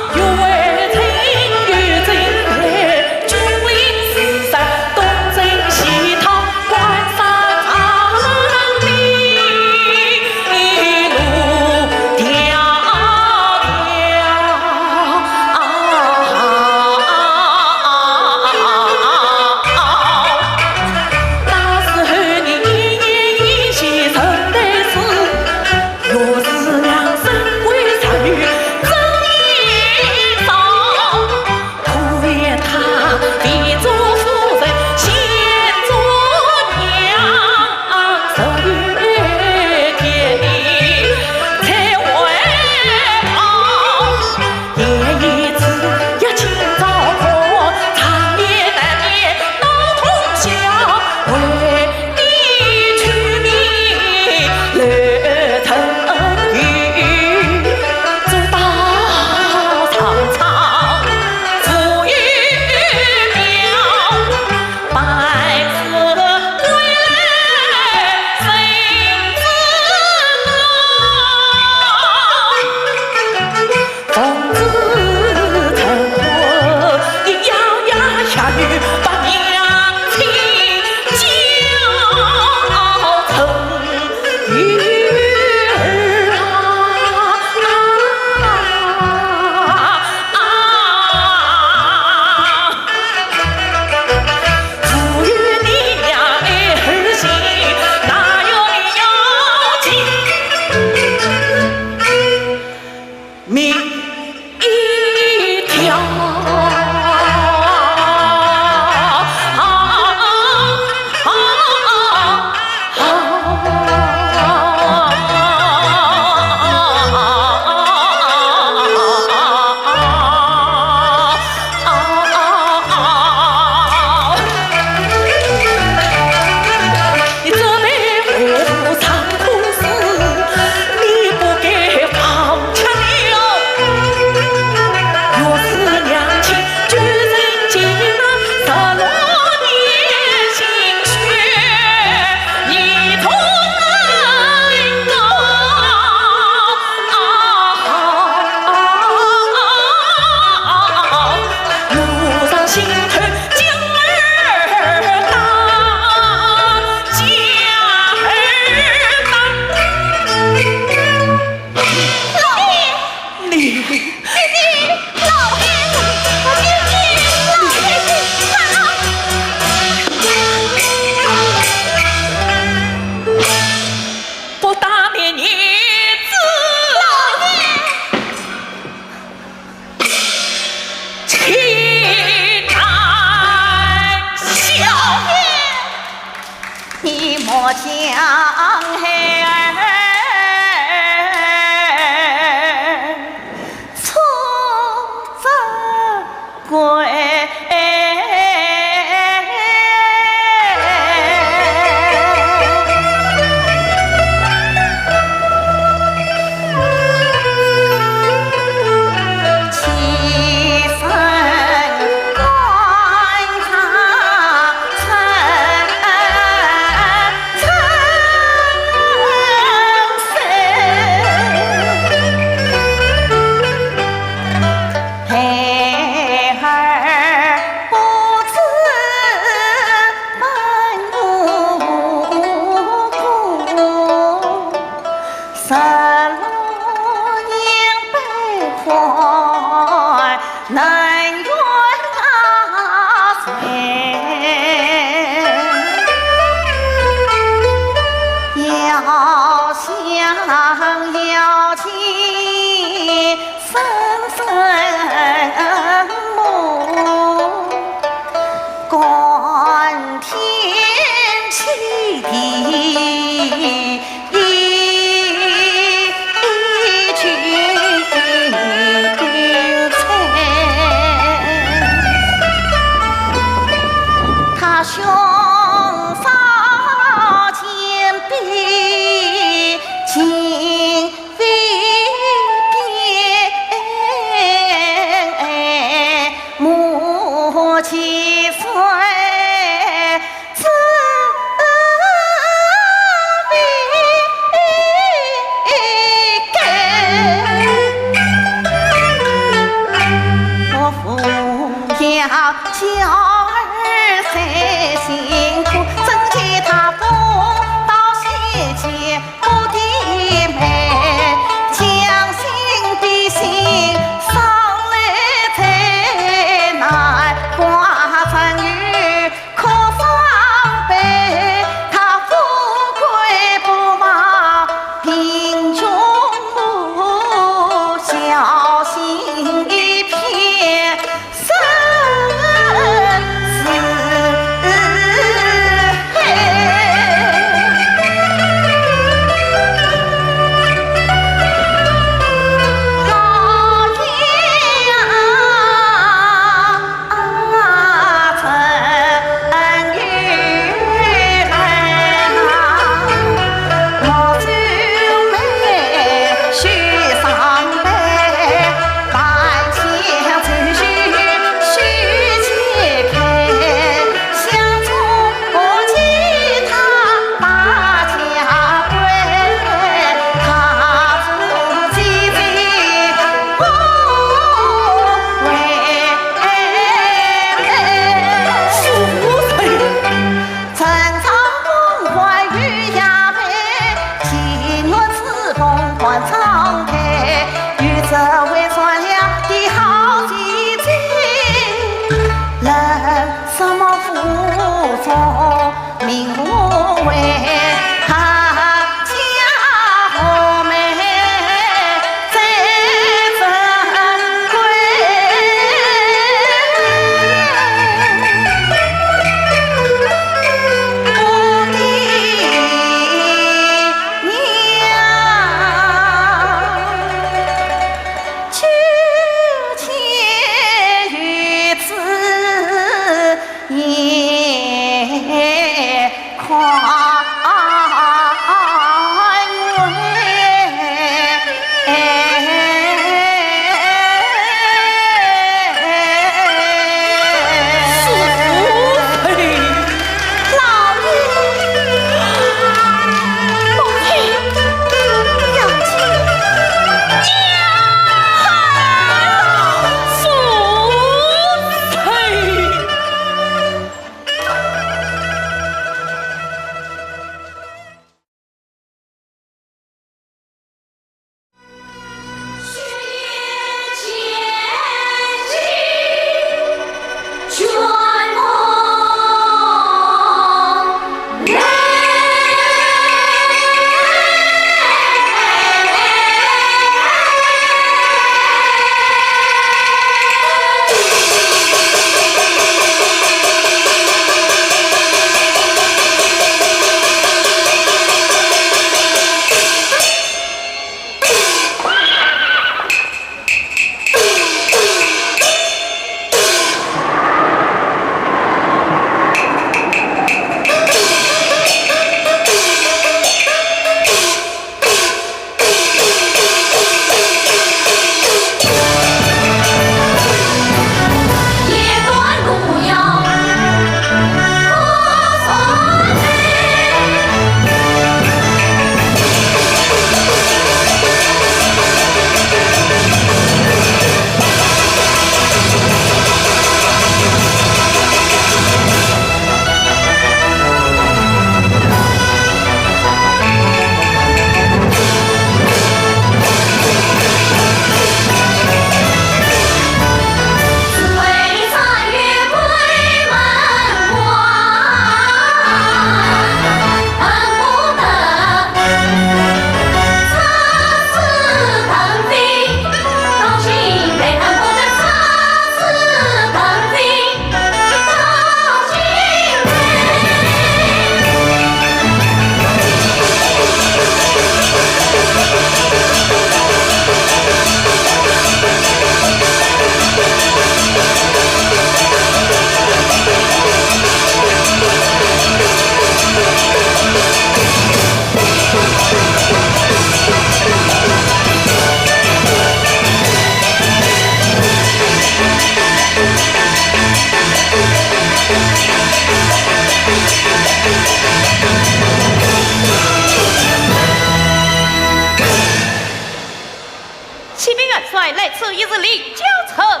帅来此一日立交策。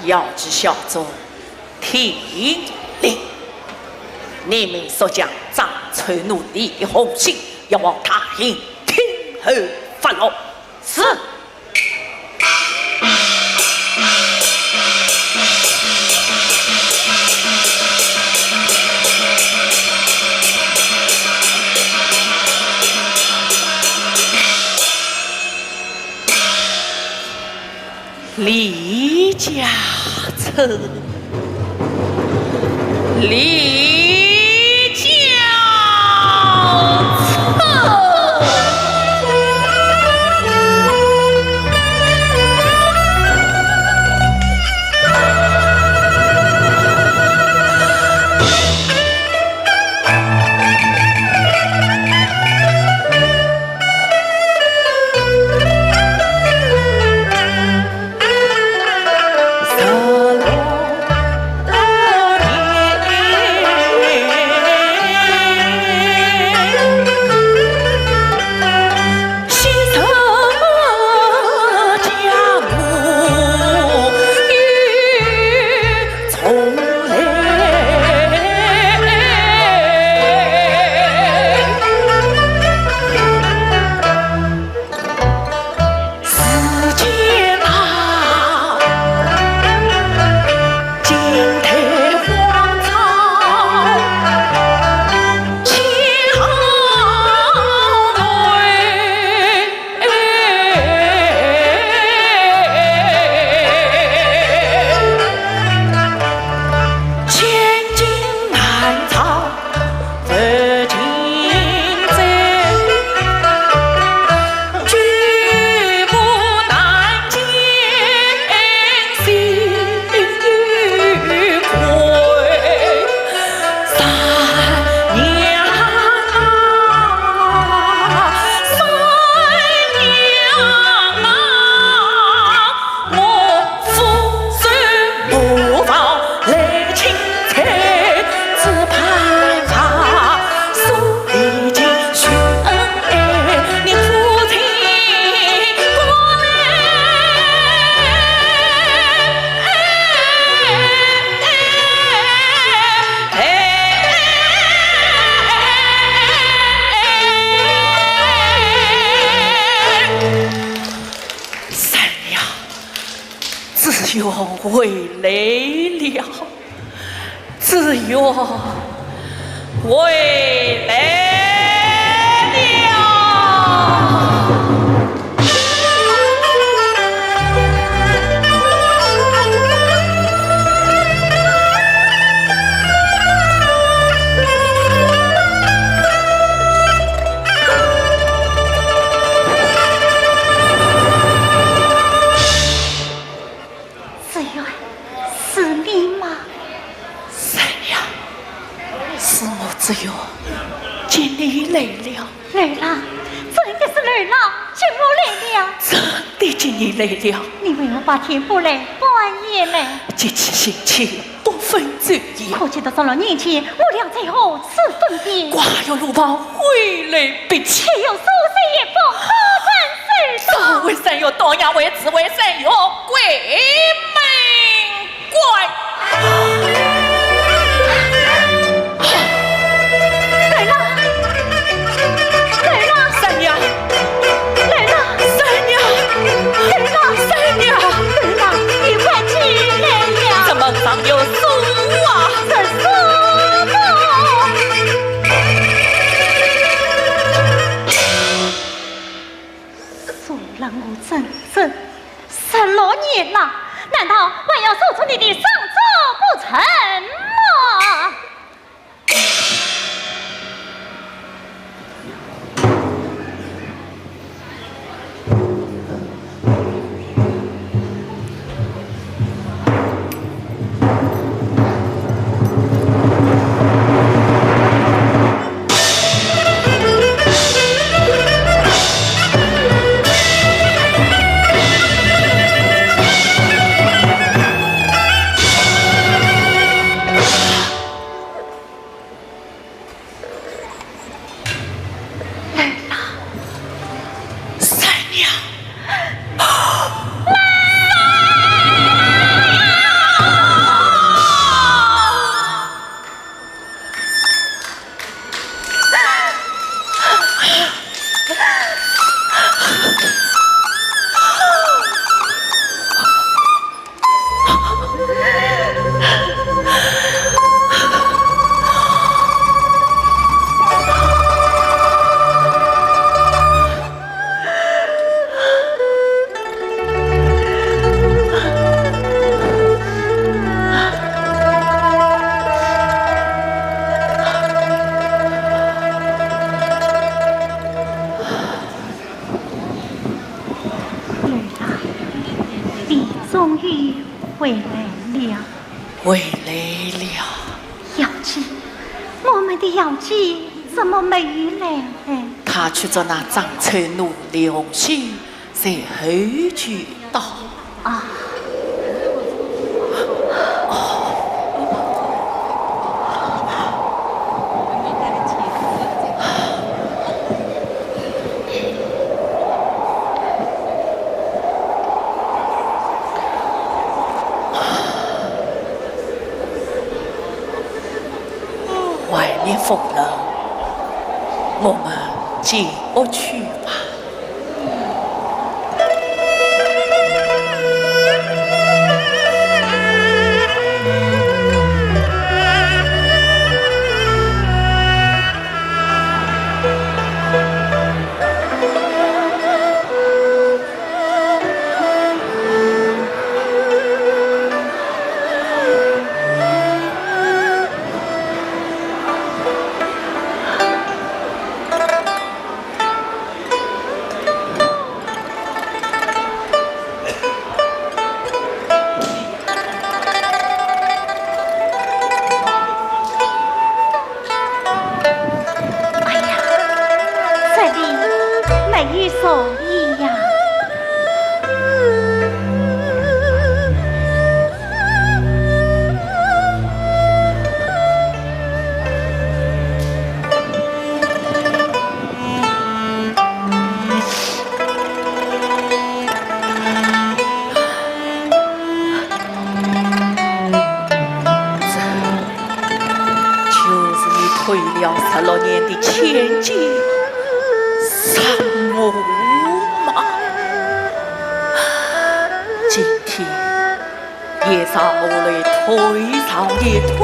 要计小卒听令，你们速将张丑奴李弘信押往大营听候发落。是。 李家策，李家策。 三娘，紫云回来了，紫云回来了。 紫云，是你吗？三娘，是我紫云，接你来了。来了，真的是来了，接我来了。真的接你来了。你为何白天不来，半夜来？节气性起，不分昼夜。可见得着了年纪，我俩在何处分别？跨越路旁，回来别去。且有苏州一封，可曾收到？早为三月到，夜为子，为三月鬼门关。来了，来了，三娘，来了，三娘，来了，三娘，来了，你快起来呀！怎么上有书啊？这书么？ 阻拦我正正十六年了，难道还要说出你的伤处不成吗？回来了。回来了。瑶姐，我们的瑶姐怎么没有来呢？她去找那张翠奴、李红杏，随后就到。啊。外面风冷，我们进屋去吧。 哎呀，这里没有座椅呀。 就是你退了十六年的千金，是我吗？今天 也让我来退上一退，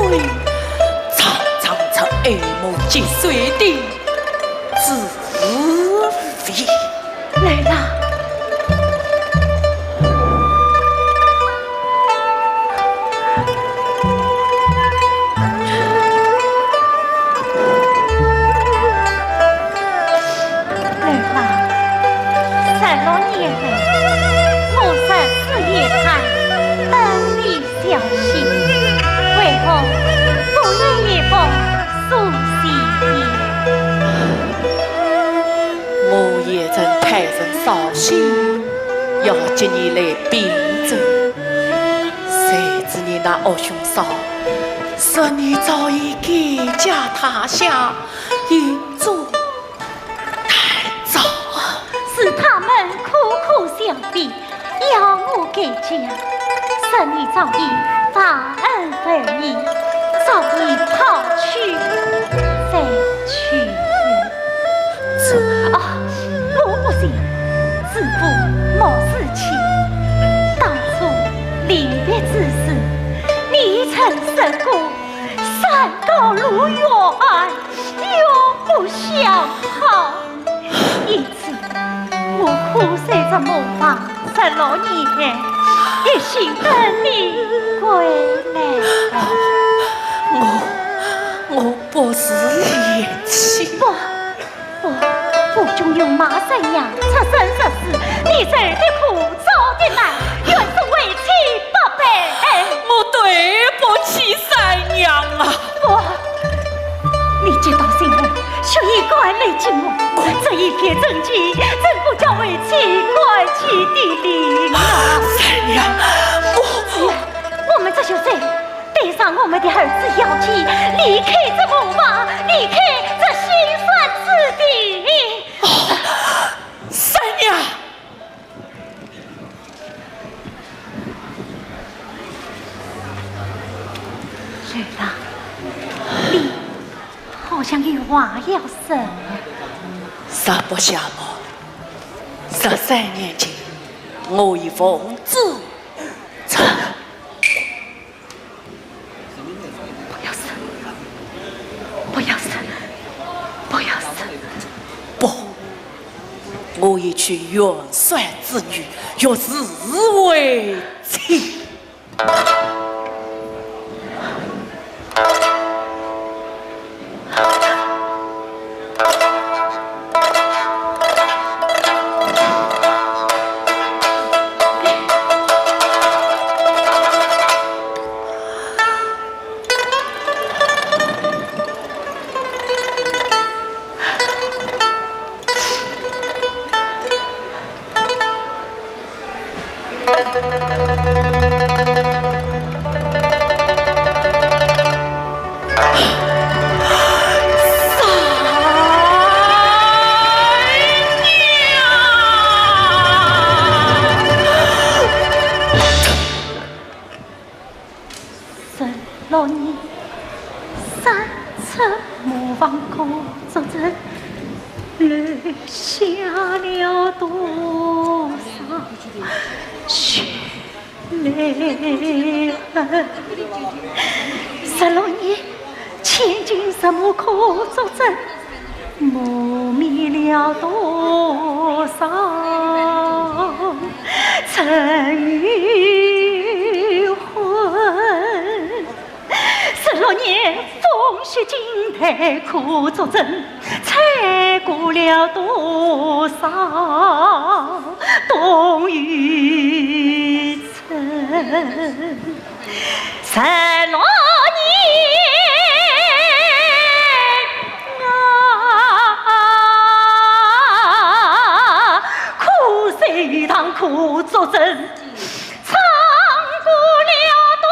尝尝这爱慕结仇的滋味。来啦！ 儿啊，十六年来，我十次夜谈等你消息，为何不见一封书信？我也曾派人捎信，要接你来汴州，谁知你那恶凶手说你早已改嫁他乡， 隐作难招。是他们苦苦相逼，要我改嫁，说你早已忘恩负义，早已抛去再娶。这……啊，我不信，子不谋子期。当初临别之时，你曾说过，山高路远， 永不相逢。因此，我苦守这磨坊十六年，一心等你归来。我……我不是你的妻。不，不，府中有马三娘出生入死，你受的苦，遭的难，原是为妻不配。我对不起三娘啊！不， 你接到信后，就应该来见我。这一片真情，怎不叫为妻感激涕零啊？三娘，我……我们这就走，带上我们的儿子瑶姐，离开这磨坊，离开这心酸之地。哦，三娘！ 儿啊，你好像有话要说。实不相瞒，十三年前，我已奉子成……不要说，不要说，不要说。不，我已娶元帅之女，与子为妻。十六年，三次模仿过作证，留下了多少血泪痕？十六年，千金什么可作证？ 磨灭了多少尘与灰？十六年风雪惊涛可作证，踩过了多少冬与春？ 十六年啊，苦水堂可作证，唱过了多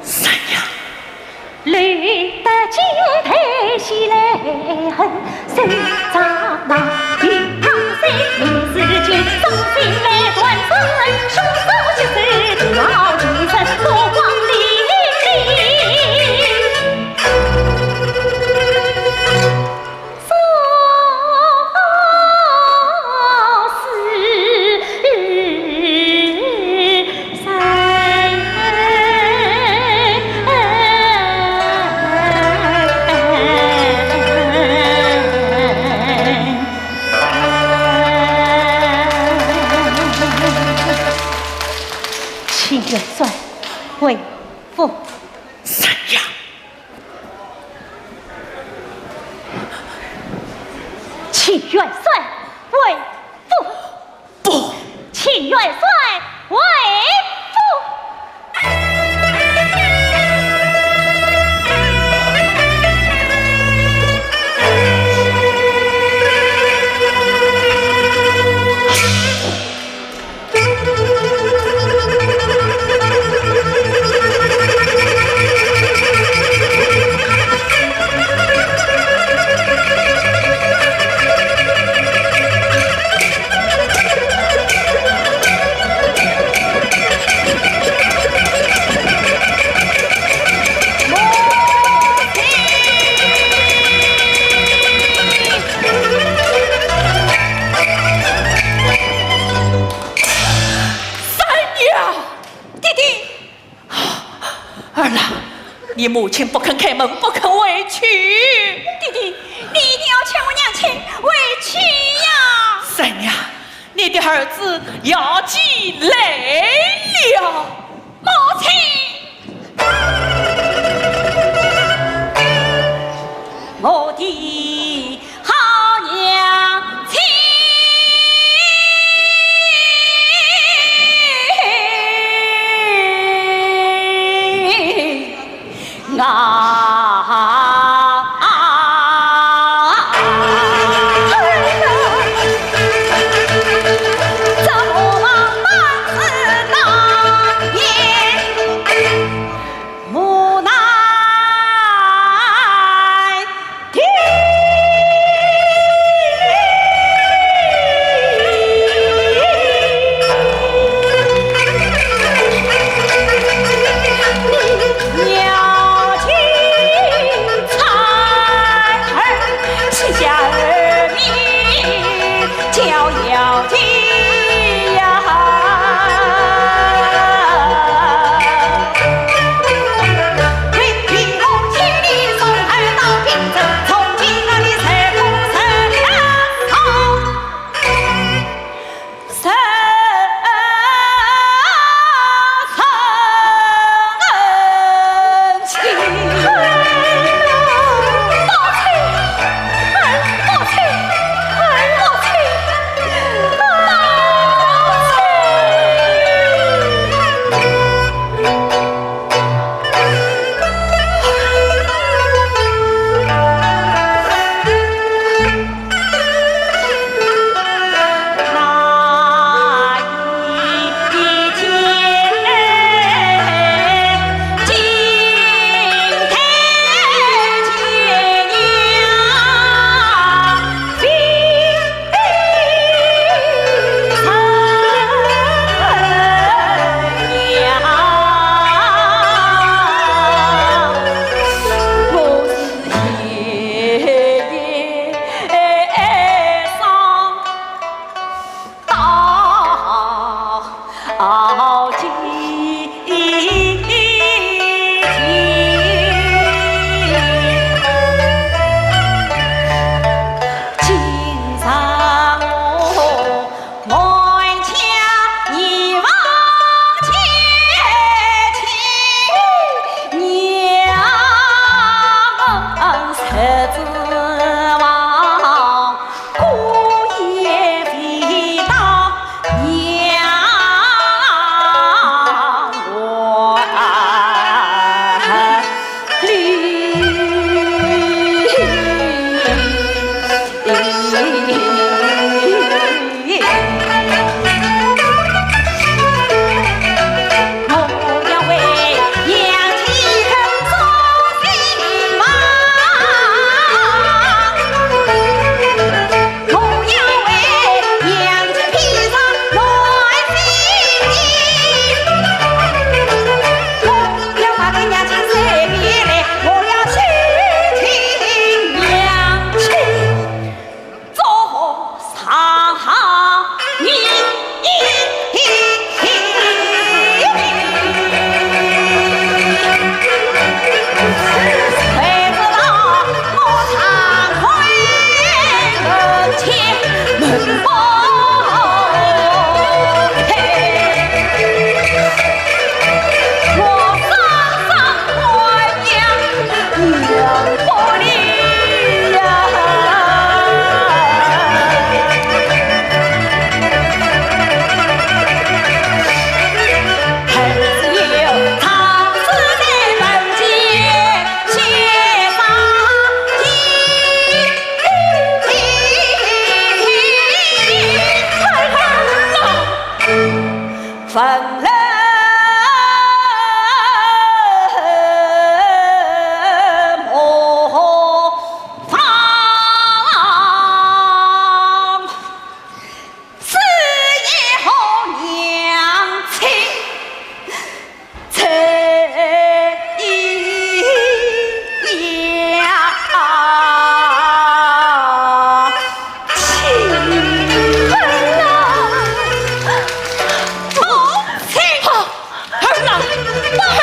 三娘。请元帅回府。三娘。请元帅回府。 不，请元帅回府。三娘！爹爹！ 儿啊，你母亲不肯开门，不肯回去。爹爹，你一定要劝我娘亲回去呀！三娘，你的儿子要进来了。母亲！ 我的好娘亲啊！儿啊，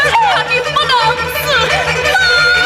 儿啊，你不能死！儿啊，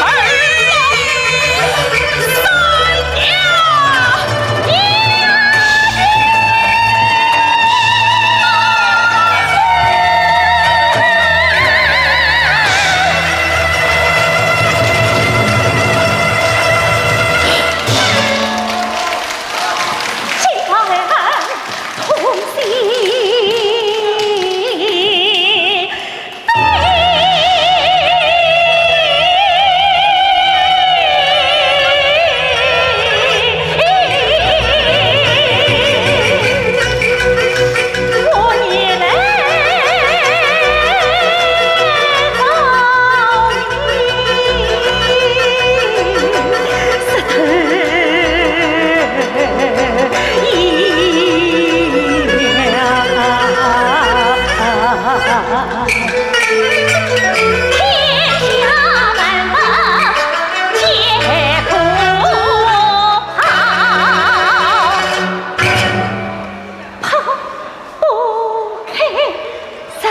三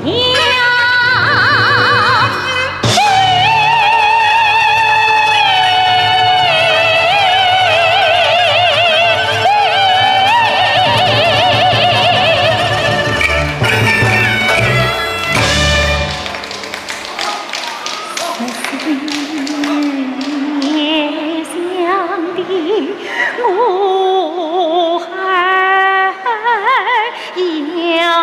娘！